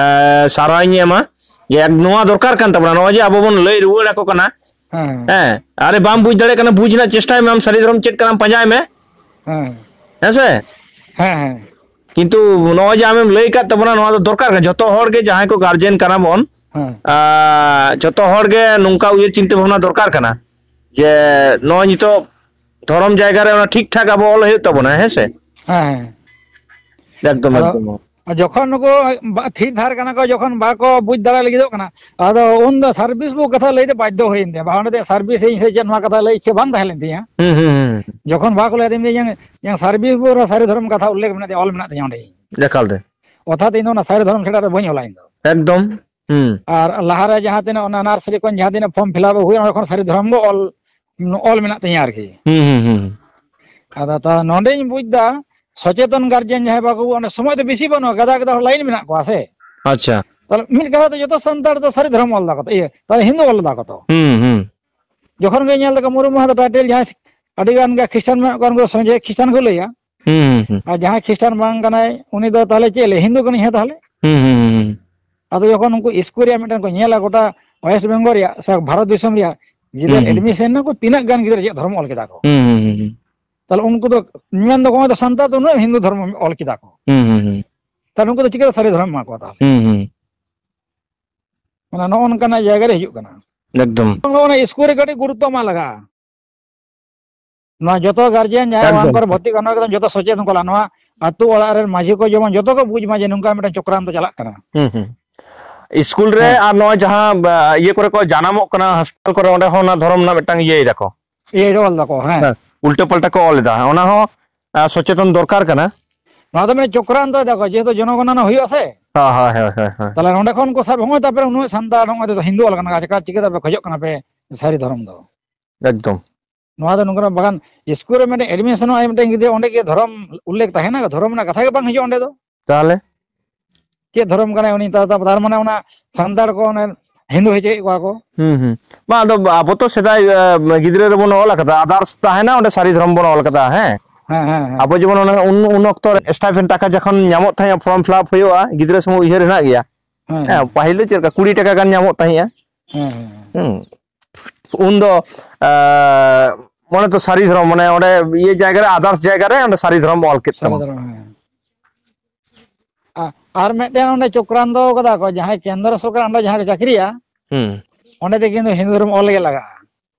ᱮ, ᱥᱟᱨᱦᱟᱣᱤᱧ ᱮᱢᱟ᱾ ᱡᱮ ᱮᱠ-, ᱱᱚᱣᱟ ᱫᱚᱨᱠᱟᱨ ᱠᱟᱱ ᱛᱟᱵᱚᱱᱟ, ᱱᱚᱜᱼᱚᱭ ᱡᱮ ᱟᱵᱚ ᱵᱚᱱ ᱞᱟᱹᱭ ᱨᱩᱣᱟᱹᱲ ᱟᱠᱚ ᱠᱟᱱᱟ᱾ ᱦᱮᱸ᱾ ᱦᱮᱸ, ᱟᱨᱮ ᱵᱟᱢ ᱵᱩᱡᱽ ᱫᱟᱲᱮᱭᱟᱜ ᱠᱟᱱᱟ, ᱵᱩᱡᱽ ᱨᱮᱱᱟᱜ ᱪᱮᱥᱴᱟᱭ ᱢᱮ, ᱟᱢ ᱥᱟᱹᱨᱤ ᱫᱷᱚᱨᱚᱢ ᱪᱮᱫ ᱠᱟᱱᱟᱢ ᱯᱟᱸᱡᱟᱭ ᱢᱮ᱾ ᱦᱮᱸ᱾ ᱦᱮᱸ ᱥᱮ? ᱦᱮᱸ, ᱦᱮᱸ᱾ ᱠᱤᱱᱛᱩ ᱱᱚᱜᱼᱚᱭ ᱡᱮ ᱟᱢᱮᱢ ᱞᱟᱹᱭ ᱠᱟᱫ ᱛᱟᱵᱚᱱᱟ, ᱱᱚᱣᱟ ᱫᱚ ᱫᱚᱨᱠᱟᱨ ᱠᱟᱱᱟ᱾ ᱡᱷᱚᱛᱚ ᱦᱚᱲ ᱜᱮ ᱡᱟᱦᱟᱸᱭ ᱠᱚ ᱜᱟᱨᱡᱮᱱ ᱠᱟᱱᱟ ᱵᱚᱱ, ᱦᱮᱸ᱾ ᱟᱨ ᱡᱷᱚᱛᱚ ᱦᱚᱲ ᱜᱮ ᱱᱚᱝᱠᱟ ᱩᱭᱦᱟᱹᱨ ᱪᱤᱱᱛᱟᱹ ᱵᱷᱟᱵᱽᱱᱟ ᱫᱚᱨᱠᱟᱨ ᱠᱟᱱᱟ ᱡᱮ ᱱᱚᱜᱼᱚᱭ ᱱᱤᱛᱚᱜ ᱫᱷᱚᱨᱚᱢ ᱡᱟᱭᱜᱟ ᱨᱮ ᱚᱱᱟ ᱴᱷᱤᱠ ᱴᱷᱟᱠ ᱟᱵᱚ ᱚᱞ ᱦᱩᱭᱩᱜ ᱛᱟᱵᱚᱱᱟ, ᱦᱮᱸ ᱥᱮ? ᱦᱮᱸ, ᱦᱮᱸ᱾ ᱮᱠᱫᱚᱢ, ᱟᱫᱚ ᱮᱠᱫᱚᱢ᱾ ᱡᱚᱠᱷᱚᱱ ᱱᱩᱠᱩ ᱵᱟ-, ᱛᱷᱤᱨ ᱛᱷᱟᱨ ᱠᱟᱱᱟ ᱠᱚ, ᱡᱚᱠᱷᱚᱱ ᱵᱟᱠᱚ ᱵᱩᱡᱽ ᱫᱟᱲᱮ ᱞᱟᱹᱜᱤᱫᱚᱜ ᱠᱟᱱᱟ, ᱟᱫᱚ ᱩᱱ ᱫᱚ ᱥᱟᱨᱵᱷᱤᱥ ᱵᱚ ᱠᱟᱛᱷᱟ ᱞᱟᱹᱭ ᱛᱮ ᱵᱟᱫᱽᱫᱷᱚ ᱦᱩᱭᱮᱱ ᱛᱤᱧᱟ᱾ ᱵᱟ, ᱚᱸᱰᱮ ᱫᱚ ᱥᱟᱨᱵᱷᱤᱥ ᱤᱧ ᱥᱮ ᱪᱮᱫ, ᱱᱚᱣᱟ ᱠᱟᱛᱷᱟ ᱞᱟᱹᱭ ᱤᱪᱪᱷᱟᱹ ᱵᱟᱝ ᱛᱟᱦᱮᱸ ᱞᱮᱱ ᱛᱤᱧᱟ᱾ ᱦᱩᱸ, ᱦᱩᱸ, ᱦᱩᱸ᱾ ᱡᱚᱠᱷᱚᱱ ᱵᱟᱠᱚ ᱞᱟᱹᱭ ᱟᱹᱫᱤᱧ ᱡᱮ ᱤᱧᱟᱹᱝ, ᱤᱧᱟᱹᱝ ᱥᱟᱨᱵᱷᱤᱥ ᱵᱚ ᱨᱮ ᱥᱟᱹᱨᱤ ᱫᱷᱚᱨᱚᱢ ᱠᱟᱛᱷᱟ ᱩᱞᱞᱮᱠᱷ ᱢᱮᱱᱟᱜ ᱛᱤᱧᱟ, ᱚᱞ ᱢᱮᱱᱟᱜ ᱛᱤᱧᱟ ᱚᱸᱰᱮ᱾ ᱮᱠᱟᱞ ᱛᱮ᱾ ᱚᱛᱷᱟᱛ ᱤᱧ ᱫᱚ ᱚᱱᱟ ᱥᱟᱹᱨᱤ ᱫᱷᱚᱨᱚᱢ ᱪᱷᱟᱲᱟ ᱫᱚ ᱵᱟᱹᱧ ᱚᱞᱟ ᱤᱧ ᱫᱚ᱾ ᱮᱠᱫᱚᱢ᱾ ᱦᱩᱸ᱾ ᱟᱨ ᱞᱟᱦᱟᱨᱮ ᱡᱟᱦᱟᱸ ᱛᱤᱱᱟᱹᱜ ᱚᱱᱟ ᱱᱟᱨᱥᱟᱨᱤ ᱠᱷᱚᱱ ᱡᱟᱦᱟᱸ ᱛᱤᱱᱟᱹᱜ ᱯᱷᱚᱨᱢ ᱯᱷᱤᱞᱟᱯ ᱦᱩᱭᱩᱜᱼᱟ, ᱚᱸᱰᱮ ᱠᱷᱚᱱ ᱥᱟᱹᱨᱤ ᱫᱷᱚᱨᱚᱢ ᱜᱮ ᱚᱞ, ᱚᱞ ᱢᱮᱱᱟᱜ ᱛᱤᱧᱟ ᱟᱨᱠᱤ᱾ ᱦᱩᱸ, ᱦᱩᱸ, ᱦᱩᱸ᱾ ᱟᱫᱚ ᱛᱟ ᱱᱚᱸᱰᱮᱧ ᱵᱩᱡᱽ ᱫᱟ, ᱥᱚᱪᱮᱛᱚᱱ ᱜᱟᱨᱡᱮᱱ ᱡᱟᱦᱟᱸᱭ ᱵᱟᱠᱚ, ᱚᱸᱰᱮ ᱥᱚᱢᱚᱭ ᱫᱚ ᱵᱮᱥᱤ ᱵᱟᱹᱱᱩᱜᱼᱟ, ᱜᱟᱫᱟ ᱜᱟᱫᱟ ᱦᱚᱲ ᱞᱟᱭᱤᱱ ᱢᱮᱱᱟᱜ ᱠᱚᱣᱟ ᱥᱮ᱾ ᱟᱪᱪᱷᱟ᱾ ᱛᱟᱦᱞᱮ ᱢᱤᱫ ᱠᱟᱛᱷᱟ ᱛᱮ ᱡᱚᱛᱚ ᱥᱟᱱᱛᱟᱲ ᱫᱚ ᱥᱟᱹᱨᱤ ᱫᱷᱚᱨᱚᱢ ᱚᱞ ᱫᱟᱠᱚ ᱛᱚ, ᱤᱭᱟᱹ, ᱛᱟᱦᱞᱮ ᱦᱤᱱᱫᱩ ᱚᱞ ᱫᱟᱠᱚ ᱛᱚ᱾ ᱦᱩᱸ, ᱦᱩᱸ᱾ ᱡᱚᱠᱷᱚᱱ ᱜᱮ ᱧᱮᱞ ᱫᱟᱠᱚ ᱢᱩᱨᱢᱩ ᱦᱟᱸᱥᱫᱟ ᱴᱟᱭᱴᱮᱞ, ᱡᱟᱦᱟᱸᱭ ᱟᱹᱰᱤ ᱜᱟᱱ ᱜᱮ ᱠᱷᱨᱤᱥᱴᱟᱱ ᱢᱮᱱᱟᱜ ᱠᱚᱣᱟ, ᱩᱱᱠᱩ ᱫᱚ ᱥᱚᱡᱷᱮ ᱠᱷᱨᱤᱥᱴᱟᱱ ᱠᱚ ᱞᱟᱹᱭᱟ᱾ ᱦᱩᱸ, ᱦᱩᱸ, ᱦᱩᱸ᱾ ᱟᱨ ᱡᱟᱦᱟᱸᱭ ᱠᱷᱨᱤᱥᱴᱟᱱ ᱵᱟᱝ ᱠᱟᱱᱟᱭ, ᱩᱱᱤ ᱫᱚ ᱛᱟᱦᱞᱮ ᱪᱮᱫ ᱞᱟᱹᱭ, ᱦᱤᱱᱫᱩ ᱠᱟᱹᱱᱟᱹᱧ ᱦᱮᱸ ᱛᱟᱦᱞᱮ? ᱦᱩᱸ, ᱦᱩᱸ, ᱦᱩᱸ, ᱦᱩᱸ᱾ ᱟᱫᱚ ᱡᱚᱠᱷᱚᱱ ᱩᱱᱠᱩ ᱤᱥᱠᱩᱞ ᱨᱮᱭᱟᱜ ᱢᱤᱫᱴᱟᱝ ᱠᱚ ᱧᱮᱞᱟ, ᱜᱚᱴᱟ ᱳᱭᱮᱥᱴ ᱵᱮᱝᱜᱚᱞ ᱨᱮᱭᱟᱜ ᱥᱮ ᱵᱷᱟᱨᱚᱛ ᱫᱤᱥᱚᱢ ᱨᱮᱭᱟᱜ ᱜᱤᱫᱟᱹᱨ ᱦᱩᱸ, ᱦᱩᱸ᱾ ᱮᱰᱢᱤᱥᱚᱱ ᱱᱟᱠᱚ, ᱛᱤᱱᱟᱹᱜ ᱜᱟᱱ ᱜᱤᱫᱟᱹᱨ ᱪᱮᱫ ᱫᱷᱚᱨᱚᱢ ᱚᱞ ᱠᱮᱫᱟ ᱠᱚ᱾ ᱦᱩᱸ, ᱦᱩᱸ, ᱦᱩᱸ, ᱦᱩᱸ᱾ ᱛᱟᱦᱞᱮ ᱩᱱᱠᱩ ᱫᱚ ᱢᱮᱱ ᱫᱚᱠᱚ, "ᱱᱚᱜᱼᱚᱭ ᱫᱚ ᱥᱟᱱᱛᱟᱲ ᱫᱚ ᱩᱱᱟᱹᱜ ᱦᱤᱱᱫᱩ ᱫᱷᱚᱨᱚᱢ ᱚᱞ ᱠᱮᱫᱟ ᱠᱚ᱾" ᱦᱩᱸ, ᱦᱩᱸ, ᱦᱩᱸ᱾ ᱛᱟᱦᱞᱮ ᱩᱱᱠᱩ ᱫᱚ ᱪᱤᱠᱟᱹᱛᱮ ᱥᱟᱹᱨᱤ ᱫᱷᱚᱨᱚᱢ ᱮᱢᱟ ᱠᱚᱣᱟ ᱛᱟᱦᱞᱮ? ᱦᱩᱸ, ᱦᱩᱸ᱾ ᱢᱟᱱᱮ ᱱᱚᱜᱼᱚ ᱱᱚᱝᱠᱟᱱᱟᱜ ᱡᱟᱭᱜᱟ ᱨᱮ ᱦᱤᱡᱩᱜ ᱠᱟᱱᱟ᱾ ᱮᱠᱫᱚᱢ᱾ ᱱᱚᱜᱼᱚ ᱱᱚᱣᱟ ᱤᱥᱠᱩᱞ ᱨᱮ ᱠᱟᱹᱴᱤᱡ ᱜᱩᱨᱩᱛᱛᱚ ᱮᱢᱟ ᱞᱟᱜᱟᱜᱼᱟ᱾ ᱱᱚᱣᱟ ᱡᱚᱛᱚ ᱜᱟᱨᱡᱮᱱ ᱡᱟᱦᱟᱸᱭ ᱮᱠᱫᱚᱢ᱾ ᱚᱱᱟ ᱠᱚᱨᱮ ᱵᱷᱚᱨᱛᱤ ᱠᱟᱱᱟ, ᱱᱚᱣᱟ ᱠᱚᱫᱚ ᱡᱚᱛᱚ ᱥᱚᱪᱮᱛᱚᱱ ᱠᱚ ᱞᱟᱜᱟᱜᱼᱟ᱾ ᱱᱚᱣᱟ ᱟᱹᱛᱩ ᱚᱲᱟᱜ ᱨᱮᱱ ᱢᱟᱹᱡᱷᱤ ᱠᱚ ᱡᱮᱢᱚᱱ ᱡᱚᱛᱚ ᱠᱚ ᱵᱩᱡᱽ ᱢᱟ ᱡᱮ ᱱᱚᱝᱠᱟ ᱢᱤᱫᱴᱟᱝ ᱪᱚᱠᱨᱟᱱᱛᱚ ᱪᱟᱞᱟᱜ ᱠᱟᱱᱟ᱾ ᱦᱩᱸ, ᱦᱩᱸ᱾ ᱤᱥᱠᱩᱞ ᱨᱮ ᱦᱮᱸ᱾ ᱟᱨ ᱱᱚᱜᱼᱚᱭ ᱡᱟᱦᱟᱸ, ᱵᱟ, ᱤᱭᱟᱹ ᱠᱚᱨᱮ ᱠᱚ ᱡᱟᱱᱟᱢᱚᱜ ᱠᱟᱱᱟ, ᱦᱚᱥᱯᱤᱴᱟᱞ ᱠᱚᱨᱮ, ᱚᱸᱰᱮ ᱦᱚᱸ ᱚᱱᱟ ᱫᱷᱚᱨᱚᱢ ᱨᱮᱱᱟᱜ ᱢᱤᱫᱴᱟᱝ ᱤᱭᱟᱹᱭ ᱫᱟᱠᱚ᱾ ᱤᱭᱟᱹ ᱚᱞ ᱫᱟᱠᱚ, ᱦᱮᱸ᱾ ᱦᱮᱸ, ᱩᱞᱴᱟᱹ ᱯᱟᱞᱴᱟ ᱠᱚ ᱚᱞ ᱮᱫᱟ᱾ ᱚᱱᱟ ᱦᱚᱸ, ᱟ, ᱥᱚᱪᱮᱛᱚᱱ ᱫᱚᱨᱠᱟᱨ ᱠᱟᱱᱟ᱾ ᱱᱚᱣᱟ ᱫᱚ ᱢᱤᱫᱴᱟᱝ ᱪᱚᱠᱨᱟᱱᱛᱚᱭ ᱫᱟᱠᱚ, ᱡᱮᱦᱮᱛᱩ ᱡᱚᱱᱚᱜᱚᱱᱚᱱᱟ ᱦᱩᱭᱩᱜᱼᱟ ᱥᱮ᱾ ᱦᱳᱭ, ᱦᱳᱭ, ᱦᱳᱭ, ᱦᱳᱭ, ᱦᱳᱭ᱾ ᱛᱟᱦᱞᱮ ᱱᱚᱸᱰᱮ ᱠᱷᱚᱱ ᱠᱚ ᱥᱟᱵ, ᱦᱚᱸᱜᱼᱚᱭ ᱛᱟᱯᱚᱨᱮ ᱩᱱᱟᱹᱜ ᱥᱟᱱᱛᱟᱲ, ᱱᱚᱜᱼᱚᱭ ᱛᱚ ᱦᱤᱱᱫᱩ ᱚᱞ ᱠᱟᱱᱟ, ᱪᱮᱠᱟ, ᱪᱤᱠᱟᱹ ᱛᱮᱯᱮ ᱠᱷᱚᱡᱚᱜ ᱠᱟᱱᱟ ᱯᱮ ᱥᱟᱹᱨᱤ ᱫᱷᱚᱨᱚᱢ ᱫᱚ? ᱮᱠᱫᱚᱢ᱾ ᱱᱚᱣᱟ ᱫᱚ ᱱᱚᱝᱠᱟᱱᱟᱜ ᱵᱟᱜᱟᱱ, ᱤᱥᱠᱩᱞ ᱨᱮ ᱢᱤᱫᱴᱮᱱ ᱮᱰᱢᱤᱥᱚᱱᱚᱜᱼᱟᱭ ᱢᱤᱫᱴᱮᱱ ᱜᱤᱫᱽᱨᱟᱹ, ᱚᱸᱰᱮ ᱜᱮ ᱫᱷᱚᱨᱚᱢ ᱩᱞᱞᱮᱠᱷ ᱛᱟᱦᱮᱱᱟ? ᱫᱷᱚᱨᱚᱢ ᱨᱮᱱᱟᱜ ᱠᱟᱛᱷᱟ ᱜᱮ ᱵᱟᱝ ᱦᱤᱡᱩᱜᱼᱟ ᱚᱸᱰᱮ ᱫᱚ᱾ ᱛᱟᱦᱞᱮ? ᱪᱮᱫ ᱫᱷᱚᱨᱚᱢ ᱠᱟᱱᱟᱭ ᱩᱱᱤ? ᱛᱟᱨ ᱛᱟᱨ ᱢᱟᱱᱮ ᱚᱱᱟ ᱥᱟᱱᱛᱟᱲ ᱠᱚ ᱚᱱᱮ ᱦᱤᱱᱫᱩ ᱦᱚᱪᱚᱭᱮᱫ ᱠᱚᱣᱟ ᱠᱚ᱾ ᱦᱩᱸ, ᱦᱩᱸ᱾ ᱵᱟᱝ, ᱟᱫᱚ ᱟᱵᱚ ᱛᱚ ᱥᱮᱫᱟᱭ, ᱮ, ᱜᱤᱫᱽᱨᱟᱹ ᱨᱮᱵᱚᱱ ᱚᱞ ᱟᱠᱟᱫᱟ, others ᱛᱟᱦᱮᱱᱟ, ᱚᱸᱰᱮ ᱥᱟᱹᱨᱤ ᱫᱷᱚᱨᱚᱢ ᱵᱚᱱ ᱚᱞ ᱟᱠᱟᱫᱟ, ᱦᱮᱸ᱾ ᱦᱮᱸ, ᱦᱮᱸ, ᱦᱮᱸ᱾ ᱟᱵᱚ ᱡᱮᱢᱚᱱ ᱚᱱᱮ ᱩᱱ, ᱩᱱ ᱚᱠᱛᱚ ᱨᱮ stipend ᱴᱟᱠᱟ ᱡᱚᱠᱷᱚᱱ ᱧᱟᱢᱚᱜ ᱛᱟᱦᱮᱸᱜᱼᱟ, form fill up ᱦᱩᱭᱩᱜᱼᱟ, ᱜᱤᱫᱽᱨᱟᱹ ᱥᱚᱢᱚᱭ ᱩᱭᱦᱟᱹᱨ ᱦᱮᱱᱟᱜ ᱜᱮᱭᱟ᱾ ᱦᱮᱸ, ᱦᱮᱸ, ᱦᱮᱸ᱾ ᱯᱟᱹᱦᱤᱞ ᱫᱚ ᱪᱮᱫ ᱞᱮᱠᱟ ᱠᱩᱲᱤ ᱴᱟᱠᱟ ᱜᱟᱱ ᱧᱟᱢᱚᱜ ᱛᱟᱦᱮᱸᱜᱼᱟ᱾ ᱦᱮᱸ, ᱦᱮᱸ, ᱦᱮᱸ᱾ ᱦᱩᱸ᱾ ᱩᱱᱫᱚ, ᱮ, ᱢᱚᱱᱮ ᱛᱚ ᱥᱟᱹᱨᱤ ᱫᱷᱚᱨᱚᱢ, ᱢᱟᱱᱮ ᱚᱸᱰᱮ ᱤᱭᱟᱹ ᱡᱟᱭᱜᱟ ᱨᱮ, others ᱡᱟᱭᱜᱟ ᱨᱮ ᱚᱸᱰᱮ ᱥᱟᱹᱨᱤ ᱫᱷᱚᱨᱚᱢ ᱚᱞ ᱠᱮᱫ ᱥᱟᱹᱨᱤ ᱛᱟᱢᱟ᱾ ᱫᱷᱚᱨᱚᱢ, ᱦᱮᱸ᱾ ᱟ-, ᱟᱨ ᱢᱤᱫᱴᱮᱱ ᱚᱸᱰᱮ ᱪᱚᱠᱨᱟᱱᱛᱚ ᱠᱟᱫᱟ ᱠᱚ, ᱡᱟᱦᱟᱸᱭ ᱠᱮᱱᱫᱨᱚ ᱥᱚᱨᱠᱟᱨ ᱚᱸᱰᱮ ᱡᱟᱦᱟᱸ ᱨᱮ ᱪᱟᱹᱠᱨᱤᱭᱟ, ᱦᱩᱸ᱾ ᱚᱸᱰᱮ ᱫᱚ ᱠᱤᱱᱛᱩ ᱦᱤᱱᱫᱩ ᱫᱷᱚᱨᱚᱢ ᱚᱞ ᱜᱮ ᱞᱟᱜᱟᱜᱼᱟ᱾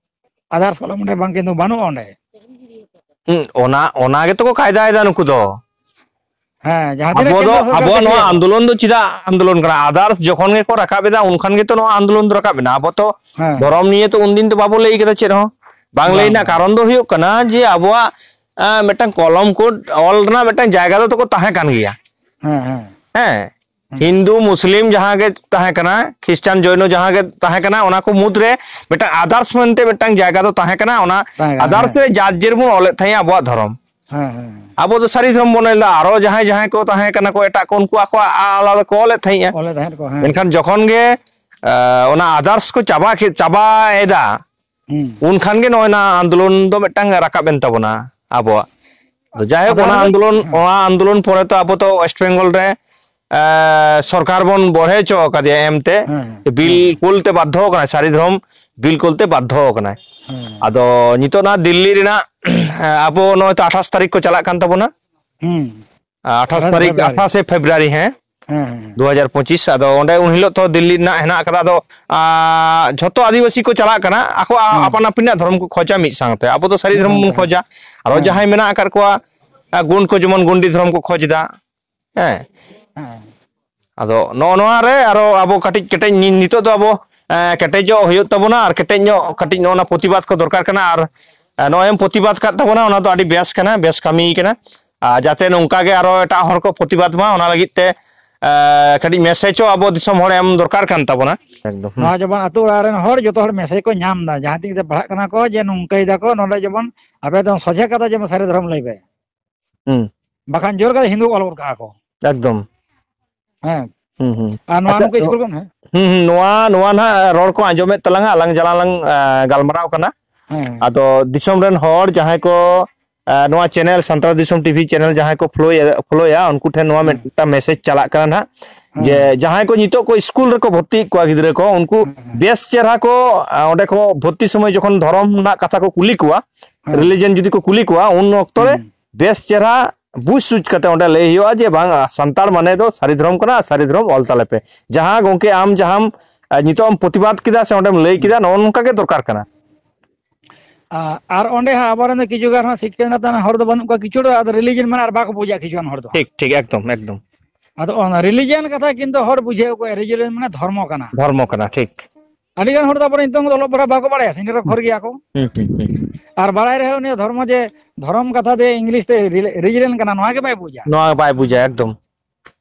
others ᱠᱚᱞᱚᱢ ᱚᱸᱰᱮ ᱵᱟᱝ, ᱠᱤᱱᱛᱩ ᱵᱟᱹᱱᱩᱜᱼᱟ ᱚᱸᱰᱮ᱾ ᱦᱩᱸ, ᱚᱱᱟ, ᱚᱱᱟ ᱜᱮᱛᱚ ᱠᱚ ᱠᱟᱭᱫᱟᱭᱮᱫᱟ ᱱᱩᱠᱩ ᱫᱚ᱾ ᱦᱮᱸ, ᱡᱟᱦᱟᱸ ᱛᱤᱱᱟᱹᱜ ᱟᱵᱚ ᱫᱚ, ᱠᱮᱱᱫᱨᱚ ᱥᱚᱨᱠᱟᱨ ᱟᱵᱚᱣᱟᱜ ᱱᱚᱣᱟ ᱪᱟᱹᱠᱨᱤᱭᱟ ᱠᱚ᱾ ᱟᱱᱫᱳᱞᱚᱱ ᱫᱚ ᱪᱮᱫᱟᱜ ᱟᱱᱫᱳᱞᱚᱱ ᱠᱟᱱᱟ? others ᱡᱚᱠᱷᱚᱱ ᱜᱮᱠᱚ ᱨᱟᱠᱟᱵ ᱮᱫᱟ, ᱩᱱᱠᱷᱟᱱ ᱜᱮᱛᱚ ᱱᱚᱣᱟ ᱟᱱᱫᱳᱞᱚᱱ ᱫᱚ ᱨᱟᱠᱟᱵ ᱮᱱᱟ᱾ ᱟᱵᱚ ᱛᱚ ᱦᱮᱸ᱾ ᱫᱷᱚᱨᱚᱢ ᱱᱤᱭᱮ ᱛᱚ ᱩᱱᱫᱤᱱ ᱫᱚ ᱵᱟᱵᱚ ᱞᱟᱹᱭ ᱠᱮᱫᱟ ᱪᱮᱫ ᱦᱚᱸ᱾ ᱵᱟᱝ ᱞᱟᱹᱭ ᱵᱟᱝ, ᱨᱮᱱᱟᱜ ᱵᱟᱝ᱾ ᱠᱟᱨᱚᱱ ᱫᱚ ᱦᱩᱭᱩᱜ ᱠᱟᱱᱟ ᱡᱮ ᱟᱵᱚᱣᱟᱜ, ᱮᱸ, ᱢᱤᱫᱴᱟᱝ ᱠᱚᱞᱚᱢ ᱠᱳᱰ ᱚᱞ ᱨᱮᱱᱟᱜ ᱢᱤᱫᱴᱟᱝ ᱡᱟᱭᱜᱟ ᱫᱚ ᱛᱚᱠᱚ ᱛᱟᱦᱮᱸ ᱠᱟᱱ ᱜᱮᱭᱟ᱾ ᱦᱮᱸ, ᱦᱮᱸ᱾ ᱦᱮᱸ? ᱦᱩᱸ᱾ ᱦᱤᱱᱫᱩ, ᱢᱩᱥᱞᱤᱢ ᱡᱟᱦᱟᱸ ᱜᱮ ᱛᱟᱦᱮᱸ ᱠᱟᱱᱟ, ᱠᱷᱨᱤᱥᱴᱟᱱ, ᱡᱚᱭᱱᱚ ᱡᱟᱦᱟᱸ ᱜᱮ ᱛᱟᱦᱮᱸ ᱠᱟᱱᱟ, ᱚᱱᱟ ᱠᱚ ᱢᱩᱫᱽᱨᱮ ᱢᱤᱫᱴᱟᱝ others ᱢᱮᱱᱛᱮ ᱢᱤᱫᱴᱟᱝ ᱡᱟᱭᱜᱟ ᱫᱚ ᱛᱟᱦᱮᱸ ᱠᱟᱱᱟ᱾ ᱚᱱᱟ ᱛᱟᱦᱮᱸ ᱠᱟᱱᱟ, others ᱦᱮᱸ᱾ ᱨᱮ ᱡᱟᱨ ᱡᱮᱨ ᱵᱚᱱ ᱚᱞᱮᱫ ᱛᱟᱦᱮᱸᱜᱼᱟ ᱟᱵᱚᱣᱟᱜ ᱫᱷᱚᱨᱚᱢ᱾ ᱦᱮᱸ, ᱦᱮᱸ, ᱦᱮᱸ᱾ ᱟᱵᱚ ᱫᱚ ᱥᱟᱹᱨᱤ ᱫᱷᱚᱨᱚᱢ ᱵᱚᱱ ᱚᱞ ᱮᱫᱟ, ᱟᱨᱚ ᱡᱟᱦᱟᱸᱭ, ᱡᱟᱦᱟᱸᱭ ᱠᱚ ᱛᱟᱦᱮᱸ ᱠᱟᱱᱟ ᱠᱚ ᱮᱴᱟᱜ ᱠᱚ, ᱩᱱᱠᱩ ᱟᱠᱚᱣᱟᱜ ᱟᱞᱟᱫᱟ ᱠᱚ ᱚᱞᱮᱫ ᱛᱟᱦᱮᱸᱜᱼᱟ᱾ ᱚᱞᱮᱫ ᱛᱟᱦᱮᱸᱫ ᱠᱚ, ᱦᱮᱸ᱾ ᱢᱮᱱᱠᱷᱟᱱ ᱡᱚᱠᱷᱚᱱ ᱜᱮ, ᱮ, ᱚᱱᱟ others ᱠᱚ ᱪᱟᱵᱟ ᱠᱮᱫ, ᱪᱟᱵᱟᱭᱮᱫᱟ, ᱦᱩᱸ᱾ ᱩᱱ ᱠᱷᱟᱱ ᱜᱮ ᱱᱚᱜᱼᱚᱭ ᱱᱟ ᱟᱱᱫᱳᱞᱚᱱ ᱫᱚ ᱢᱤᱫᱴᱟᱝ ᱨᱟᱠᱟᱵ ᱮᱱ ᱛᱟᱵᱚᱱᱟ ᱟᱵᱚᱣᱟᱜ᱾ ᱟᱫᱚ ᱡᱟᱭᱦᱳᱠ, ᱟᱫᱚ ᱚᱱᱟ ᱚᱱᱟ ᱫᱚ, ᱟᱱᱫᱳᱞᱚᱱ, ᱦᱮᱸ᱾ ᱚᱱᱟ ᱟᱱᱫᱳᱞᱚᱱ ᱯᱚᱨᱮ ᱛᱚ ᱟᱵᱚ ᱛᱚ West Bengal ᱨᱮ, ᱮ, ᱥᱚᱨᱠᱟᱨ ᱵᱚᱱ ᱵᱚᱲᱦᱮ ᱦᱚᱪᱚ ᱟᱠᱟᱫᱮᱭᱟ ᱮᱢᱛᱮ, ᱦᱮᱸ, ᱦᱮᱸ, ᱵᱤᱞ ᱦᱮᱸ᱾ ᱠᱩᱞ ᱛᱮ ᱵᱟᱫᱽᱫᱷᱚ ᱟᱠᱟᱱᱟᱭ, ᱥᱟᱹᱨᱤ ᱫᱷᱚᱨᱚᱢ ᱵᱤᱞ ᱠᱩᱞ ᱛᱮ ᱵᱟᱫᱽᱫᱷᱚ ᱟᱠᱟᱱᱟᱭ᱾ ᱦᱮᱸ᱾ ᱟᱫᱚ ᱱᱤᱛᱚᱜ ᱱᱟ ᱫᱤᱞᱞᱤ ᱨᱮᱱᱟᱜ, ᱮ, ᱟᱵᱚ ᱱᱚᱜᱼᱚᱭ ᱛᱚ ᱟᱴᱷᱟᱥ ᱛᱟᱹᱨᱤᱠᱷ ᱠᱚ ᱪᱟᱞᱟᱜ ᱠᱟᱱ ᱛᱟᱵᱚᱱᱟ᱾ ᱦᱩᱸ᱾ ᱟᱴᱷᱟᱥ ᱟᱴᱷᱟᱥ ᱛᱟᱹᱨᱤᱠᱷ, ᱯᱷᱮᱵᱽᱨᱩᱣᱟᱨᱤ᱾ ᱟᱴᱷᱟᱥᱮ ᱯᱷᱮᱵᱽᱨᱩᱣᱟᱨᱤ, ᱦᱮᱸ᱾ ᱦᱮᱸ, ᱦᱮᱸ, ᱦᱮᱸ᱾ ᱫᱩ ᱦᱟᱡᱟᱨ ᱯᱚᱸᱪᱤᱥ, ᱟᱫᱚ ᱚᱸᱰᱮ ᱩᱱ ᱦᱤᱞᱳᱜ ᱛᱚ ᱫᱤᱞᱞᱤ ᱨᱮᱱᱟᱜ ᱦᱮᱱᱟᱜ ᱟᱠᱟᱫᱟ, ᱟᱫᱚ, ᱟ, ᱡᱷᱚᱛᱚ ᱟᱹᱫᱤᱵᱟᱹᱥᱤ ᱠᱚ ᱪᱟᱞᱟᱜ ᱠᱟᱱᱟ, ᱟᱠᱚ ᱟ-, ᱦᱮᱸ᱾ ᱟᱯᱟᱱ ᱟᱹᱯᱤᱱᱟᱜ ᱫᱷᱚᱨᱚᱢ ᱠᱚ ᱠᱷᱚᱡᱟ ᱢᱤᱫ ᱥᱟᱶᱛᱮ᱾ ᱟᱵᱚ ᱫᱚ ᱥᱟᱹᱨᱤ ᱢᱤᱫ ᱫᱷᱚᱨᱚᱢ ᱥᱟᱶᱛᱮ, ᱵᱚᱱ ᱦᱮᱸ᱾ ᱠᱷᱚᱡᱟ, ᱟᱨᱚ ᱦᱮᱸ᱾ ᱡᱟᱦᱟᱸᱭ ᱢᱮᱱᱟᱜ ᱟᱠᱟᱫ ᱠᱚᱣᱟ, ᱟ, ᱜᱩᱱᱰ ᱠᱚ ᱡᱮᱢᱚᱱ ᱜᱩᱱᱰᱤ ᱫᱷᱚᱨᱚᱢ ᱠᱚ ᱠᱷᱚᱡᱽ ᱮᱫᱟ᱾ ᱦᱮᱸ᱾ ᱦᱮᱸ᱾ ᱟᱫᱚ ᱱᱚᱜᱼᱚ ᱱᱚᱣᱟ ᱨᱮ ᱟᱨᱚ ᱟᱵᱚ ᱠᱟᱹᱴᱤᱡ ᱠᱮᱴᱮᱡ ᱱᱤ-, ᱱᱤᱛᱚᱜ ᱫᱚ ᱟᱵᱚ, ᱮᱸ, ᱠᱮᱴᱮᱡᱚᱜ ᱦᱩᱭᱩᱜ ᱛᱟᱵᱚᱱᱟ ᱟᱨ ᱠᱮᱴᱮᱡ ᱧᱚᱜ ᱠᱟᱹᱴᱤᱡ ᱱᱚᱜᱼᱚ ᱱᱟ ᱯᱨᱚᱛᱤᱵᱟᱫ ᱠᱚ ᱫᱚᱨᱠᱟᱨ ᱠᱟᱱᱟ᱾ ᱟᱨ, ᱮᱸ, ᱱᱚᱜᱼᱚᱭ ᱮᱢ ᱯᱨᱚᱛᱤᱵᱟᱫ ᱠᱟᱫ ᱛᱟᱵᱚᱱᱟ, ᱚᱱᱟ ᱫᱚ ᱟᱹᱰᱤ ᱵᱮᱥ ᱠᱟᱱᱟ, ᱵᱮᱥ ᱠᱟᱹᱢᱤ ᱠᱟᱱᱟ᱾ ᱟᱨ ᱡᱟᱛᱮ ᱱᱚᱝᱠᱟ ᱜᱮ ᱟᱨᱚ ᱮᱴᱟᱜ ᱦᱚᱲ ᱠᱚ ᱯᱨᱚᱛᱤᱵᱟᱫ ᱢᱟ, ᱚᱱᱟ ᱞᱟᱹᱜᱤᱫ ᱛᱮ, ᱮᱸ, ᱠᱟᱹᱴᱤᱡ ᱢᱮᱥᱮᱡᱽ ᱦᱚᱸ ᱟᱵᱚ ᱫᱤᱥᱚᱢ ᱦᱚᱲ ᱮᱢ ᱫᱚᱨᱠᱟᱨ ᱠᱟᱱ ᱛᱟᱵᱚᱱᱟ᱾ ᱮᱠᱫᱚᱢ, ᱦᱩᱸ᱾ ᱱᱚᱣᱟ ᱡᱮᱢᱚᱱ ᱟᱛᱳ ᱚᱲᱟᱜ ᱨᱮᱱ ᱦᱚᱲ ᱡᱚᱛᱚ ᱦᱚᱲ ᱢᱮᱥᱮᱡᱽ ᱠᱚ ᱧᱟᱢ ᱮᱫᱟ, ᱡᱟᱦᱟᱸ ᱛᱤᱱ ᱨᱮ ᱯᱟᱲᱦᱟᱜ ᱠᱟᱱᱟ ᱠᱚ, ᱡᱮ ᱱᱚᱝᱠᱟᱭ ᱫᱟᱠᱚ, ᱱᱚᱰᱮ ᱡᱮᱢᱚᱱ ᱟᱵᱮ ᱫᱚ ᱥᱚᱡᱷᱮ ᱠᱟᱛᱷᱟ ᱡᱮᱢᱚᱱ ᱥᱟᱹᱨᱤ ᱫᱷᱚᱨᱚᱢ ᱞᱟᱹᱭ ᱯᱮ᱾ ᱦᱩᱸ᱾ ᱵᱟᱠᱷᱟᱱ ᱡᱳᱨ ᱠᱟᱛᱮ ᱦᱤᱱᱫᱩ ᱚᱞ ᱜᱚᱫ ᱠᱟᱜᱼᱟ ᱠᱚ᱾ ᱮᱠᱫᱚᱢ᱾ ᱦᱮᱸ᱾ ᱦᱩᱸ, ᱦᱩᱸ᱾ ᱟᱨ ᱱᱚᱣᱟ ᱟᱪᱪᱷᱟ, ᱱᱩᱠᱩ ᱱᱚ-, ᱥᱠᱩᱞ ᱠᱷᱚᱱ, ᱦᱮᱸ᱾ ᱦᱩᱸ, ᱦᱩᱸ, ᱱᱚᱣᱟ, ᱱᱚᱣᱟ ᱱᱟᱦᱟᱜ ᱨᱚᱲ ᱠᱚ ᱟᱸᱡᱚᱢᱮᱫ ᱛᱟᱞᱟᱝᱟ, ᱟᱞᱟᱝ ᱡᱟᱞᱟᱝ ᱞᱟᱝ, ᱮ, ᱜᱟᱞᱢᱟᱨᱟᱣ ᱠᱟᱱᱟ᱾ ᱦᱮᱸ᱾ ᱟᱫᱚ ᱫᱤᱥᱚᱢ ᱨᱮᱱ ᱦᱚᱲ ᱡᱟᱦᱟᱸᱭ ᱠᱚ, ᱮ, ᱱᱚᱣᱟ ᱪᱮᱱᱮᱞ, ᱥᱟᱱᱛᱟᱲ ᱫᱤᱥᱚᱢ ᱴᱤᱵᱷᱤ ᱪᱮᱱᱮᱞ ᱡᱟᱦᱟᱸᱭ ᱠᱚ ᱯᱷᱳᱞᱳᱭᱮᱫ, ᱯᱷᱳᱞᱳᱭᱟ, ᱩᱱᱠᱩ ᱴᱷᱮᱱ ᱱᱚᱣᱟ ᱦᱮᱸ᱾ ᱢᱤᱫᱴᱟᱝ ᱢᱮᱥᱮᱡᱽ ᱪᱟᱞᱟᱜ ᱠᱟᱱᱟ ᱱᱟᱦᱟᱜ, ᱦᱮᱸ᱾ ᱡᱮ ᱡᱟᱦᱟᱸᱭ ᱠᱚ ᱱᱤᱛᱚᱜ ᱠᱚ ᱥᱠᱩᱞ ᱨᱮᱠᱚ ᱵᱷᱚᱨᱛᱤᱭᱮᱫ ᱠᱚᱣᱟ ᱜᱤᱫᱽᱨᱟᱹ ᱠᱚ, ᱩᱱᱠᱩ ᱦᱮᱸ, ᱦᱮᱸ᱾ ᱵᱮᱥ ᱪᱮᱦᱨᱟ ᱠᱚ, ᱟ, ᱚᱸᱰᱮ ᱠᱚ ᱵᱷᱚᱨᱛᱤ ᱥᱚᱢᱚᱭ ᱡᱚᱠᱷᱚᱱ ᱫᱷᱚᱨᱚᱢ ᱨᱮᱱᱟᱜ ᱠᱟᱛᱷᱟ ᱠᱚ ᱠᱩᱞᱤ ᱠᱚᱣᱟ, ᱦᱮᱸ᱾ ᱨᱤᱞᱤᱡᱚᱱ ᱡᱩᱫᱤ ᱠᱚ ᱠᱩᱞᱤ ᱠᱚᱣᱟ, ᱩᱱ ᱚᱠᱛᱚ ᱨᱮ ᱦᱩᱸ᱾ ᱵᱮᱥ ᱪᱮᱦᱨᱟ ᱵᱩᱡᱽ ᱥᱩᱡᱽ ᱠᱟᱛᱮ ᱚᱸᱰᱮ ᱞᱟᱹᱭ ᱦᱩᱭᱩᱜᱼᱟ ᱡᱮ, ᱵᱟᱝ, ᱥᱟᱱᱛᱟᱲ ᱢᱟᱱᱮ ᱫᱚ ᱥᱟᱹᱨᱤ ᱫᱷᱚᱨᱚᱢ ᱠᱟᱱᱟ, ᱟᱨ ᱥᱟᱹᱨᱤ ᱫᱷᱚᱨᱚᱢ ᱚᱞ ᱛᱟᱞᱮ ᱯᱮ᱾ ᱡᱟᱦᱟᱸ ᱜᱚᱝᱠᱮ ᱟᱢ ᱡᱟᱦᱟᱸᱢ, ᱟ, ᱱᱤᱛᱚᱜ ᱮᱢ ᱯᱨᱚᱛᱤᱵᱟᱫ ᱠᱮᱫᱟ ᱥᱮ ᱚᱸᱰᱮᱢ ᱞᱟᱹᱭ ᱦᱩᱸ᱾ ᱠᱮᱫᱟ, ᱱᱚᱜᱼᱚ ᱱᱚᱝᱠᱟ ᱜᱮ ᱫᱚᱨᱠᱟᱨ ᱠᱟᱱᱟ᱾ ᱟ-, ᱟᱨ ᱚᱸᱰᱮ ᱦᱟᱸᱜ ᱟᱵᱚᱨᱮᱱ ᱫᱚ ᱠᱤᱪᱷᱩ ᱜᱟᱱ ᱦᱚᱸ ᱥᱤᱠᱷᱱᱟᱹᱛ ᱟᱱ ᱦᱚᱲ ᱫᱚ ᱵᱟᱹᱱᱩᱜ ᱠᱚᱣᱟ, ᱠᱤᱪᱷᱩ ᱫᱚ ᱟᱫᱚ ᱨᱤᱞᱤᱡᱚᱱ ᱢᱟᱱᱮ ᱟᱨ ᱵᱟᱠᱚ ᱵᱩᱡᱟ ᱠᱤᱪᱷᱩ ᱜᱟᱱ ᱦᱚᱲ ᱫᱚ ᱦᱟᱸᱜ᱾ ᱴᱷᱤᱠ, ᱴᱷᱤᱠ, ᱮᱠᱫᱚᱢ, ᱮᱠᱫᱚᱢ᱾ ᱟᱫᱚ ᱚᱱᱟ ᱨᱤᱞᱤᱡᱚᱱ ᱠᱟᱛᱷᱟ ᱠᱤᱱᱛᱩ ᱦᱚᱲ ᱵᱩᱡᱷᱟᱹᱣ ᱠᱚᱣᱟ, ᱨᱤᱞᱤᱡᱚᱱ ᱢᱟᱱᱮ ᱫᱷᱚᱨᱢᱚ ᱠᱟᱱᱟ᱾ ᱫᱷᱚᱨᱢᱚ ᱠᱟᱱᱟ, ᱴᱷᱤᱠ᱾ ᱟᱹᱰᱤ ᱜᱟᱱ ᱦᱚᱲ ᱫᱚ ᱟᱵᱚᱨᱮᱱ ᱱᱤᱛᱚᱝ ᱫᱚ ᱚᱞᱚᱜ ᱯᱟᱲᱦᱟᱜ ᱵᱟᱠᱚ ᱵᱟᱲᱟᱭᱟ, ᱥᱮᱸᱜᱮᱞ ᱨᱮ ᱦᱩᱸ᱾ ᱠᱷᱚᱨ ᱜᱮᱭᱟ ᱠᱚ᱾ ᱦᱩᱸ, ᱦᱩᱸ, ᱦᱩᱸ᱾ ᱟᱨ ᱵᱟᱲᱟᱭ ᱨᱮᱦᱚᱸ ᱩᱱᱤ ᱫᱷᱚᱨᱢᱚ ᱡᱮ, ᱫᱷᱚᱨᱚᱢ ᱠᱟᱛᱷᱟ ᱫᱮ ᱤᱝᱞᱤᱥ ᱛᱮ ᱨᱤᱞᱮ-, ᱨᱤᱞᱤᱡᱚᱱ ᱠᱟᱱᱟ, ᱱᱚᱣᱟ ᱜᱮ ᱵᱟᱭ ᱵᱩᱡᱟ᱾ ᱱᱚᱣᱟ ᱵᱟᱭ ᱵᱩᱡᱟ, ᱮᱠᱫᱚᱢ᱾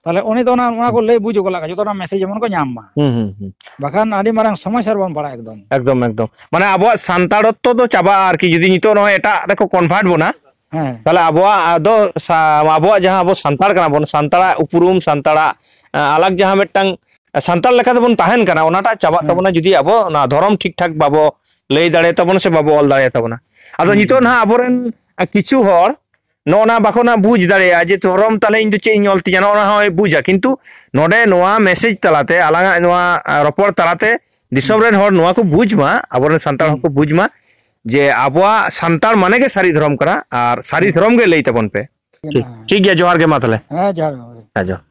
ᱛᱟᱦᱞᱮ ᱩᱱᱤ ᱫᱚ ᱚᱱᱟ, ᱚᱱᱟ ᱠᱚ ᱞᱟᱹᱭ ᱵᱩᱡᱽ ᱜᱚᱫ ᱞᱟᱜᱟᱜ, ᱡᱚᱛᱚ ᱚᱱᱟ ᱢᱮᱥᱮᱡᱽ ᱡᱮᱢᱚᱱ ᱠᱚ ᱧᱟᱢ ᱢᱟ᱾ ᱦᱩᱸ, ᱦᱩᱸ, ᱦᱩᱸ᱾ ᱵᱟᱠᱷᱟᱱ ᱟᱹᱰᱤ ᱢᱟᱨᱟᱝ ᱥᱚᱢᱚᱥᱥᱟ ᱨᱮᱵᱚᱱ ᱯᱟᱲᱟᱜᱼᱟ ᱮᱠᱫᱚᱢ᱾ ᱮᱠᱫᱚᱢ, ᱮᱠᱫᱚᱢ᱾ ᱢᱟᱱᱮ ᱟᱵᱚᱣᱟᱜ ᱥᱟᱱᱛᱟᱲᱚᱛᱛᱚ ᱫᱚ ᱪᱟᱵᱟᱜᱼᱟ ᱟᱨᱠᱤ, ᱡᱩᱫᱤ ᱱᱤᱛᱚᱜ ᱱᱚᱜᱼᱚᱭ ᱮᱴᱟᱜ ᱨᱮᱠᱚ convert ᱵᱚᱱᱟ, ᱦᱮᱸ᱾ ᱛᱟᱦᱞᱮ ᱟᱵᱚᱣᱟᱜ ᱫᱚ ᱥᱟ-, ᱟᱵᱚᱣᱟᱜ ᱡᱟᱦᱟᱸ ᱟᱵᱚ ᱥᱟᱱᱛᱟᱲ ᱠᱟᱱᱟ ᱵᱚᱱ, ᱥᱟᱱᱛᱟᱲᱟᱜ ᱩᱯᱨᱩᱢ, ᱥᱟᱱᱛᱟᱲᱟᱜ, ᱟ, ᱟᱞᱟᱜᱽ ᱡᱟᱦᱟᱸ ᱢᱤᱫᱴᱟᱝ ᱥᱟᱱᱛᱟᱲ ᱞᱮᱠᱟ ᱛᱮᱵᱚᱱ ᱛᱟᱦᱮᱱ ᱠᱟᱱᱟ, ᱚᱱᱟᱴᱟᱜ ᱪᱟᱵᱟᱜ ᱦᱮᱸ᱾ ᱛᱟᱵᱚᱱᱟ, ᱡᱩᱫᱤ ᱟᱵᱚ ᱚᱱᱟ ᱫᱷᱚᱨᱚᱢ ᱴᱷᱤᱠ ᱴᱷᱟᱠ ᱵᱟᱵᱚ ᱞᱟᱹᱭ ᱫᱟᱲᱮᱭᱟᱛᱟᱵᱚᱱᱟ ᱥᱮ ᱵᱟᱵᱚ ᱚᱞ ᱫᱟᱲᱮᱭᱟᱛᱟᱵᱚᱱᱟ᱾ ᱟᱫᱚ ᱦᱩᱸ, ᱱᱤᱛᱚᱜ ᱦᱩᱸ᱾ ᱱᱟᱦᱟᱜ ᱟᱵᱚᱨᱮᱱ, ᱟ, ᱠᱤᱪᱷᱩ ᱦᱚᱲ ᱱᱚᱜᱼᱚ ᱱᱟ ᱵᱟᱠᱚ ᱱᱟ ᱵᱩᱡᱽ ᱫᱟᱲᱮᱭᱟᱜᱼᱟ ᱡᱮ ᱫᱷᱚᱨᱚᱢ ᱛᱟᱦᱞᱮ ᱤᱧ ᱫᱚ ᱪᱮᱫ ᱤᱧ ᱚᱞ ᱛᱤᱧᱟ, ᱱᱚᱜᱼᱚ ᱱᱟ ᱦᱚᱸᱭ ᱵᱩᱡᱟ᱾ ᱠᱤᱱᱛᱩ ᱱᱚᱰᱮ ᱱᱚᱣᱟ ᱢᱮᱥᱮᱡᱽ ᱛᱟᱞᱟᱛᱮ, ᱟᱞᱟᱝᱟᱜ ᱱᱚᱣᱟ, ᱟ, ᱨᱚᱯᱚᱲ ᱛᱟᱞᱟᱛᱮ ᱫᱤᱥᱚᱢ ᱦᱩᱸ᱾ ᱨᱮᱱ ᱦᱚᱲ ᱱᱚᱣᱟ ᱠᱚ ᱵᱩᱡᱽ ᱢᱟ, ᱟᱵᱚᱨᱮᱱ ᱥᱟᱱᱛᱟᱲ ᱦᱩᱸ᱾ ᱦᱚᱸᱠᱚ ᱵᱩᱡᱽ ᱢᱟ ᱡᱮ ᱟᱵᱚᱣᱟᱜ ᱥᱟᱱᱛᱟᱲ ᱢᱟᱱᱮ ᱜᱮ ᱥᱟᱹᱨᱤ ᱫᱷᱚᱨᱚᱢ ᱠᱟᱱᱟ, ᱟᱨ ᱥᱟᱹᱨᱤ ᱦᱩᱸ᱾ ᱫᱷᱚᱨᱚᱢ ᱜᱮ ᱞᱟᱹᱭ ᱛᱟᱵᱚᱱ ᱯᱮ᱾ ᱴᱷᱤᱠ, ᱦᱮᱸ᱾ ᱴᱷᱤᱠ ᱜᱮᱭᱟ, ᱡᱚᱦᱟᱨ ᱜᱮ ᱢᱟ ᱛᱟᱦᱞᱮ᱾ ᱦᱮᱸ, ᱡᱚᱦᱟᱨ ᱜᱮ᱾ ᱦᱮᱸ, ᱡᱚᱦᱟᱨ᱾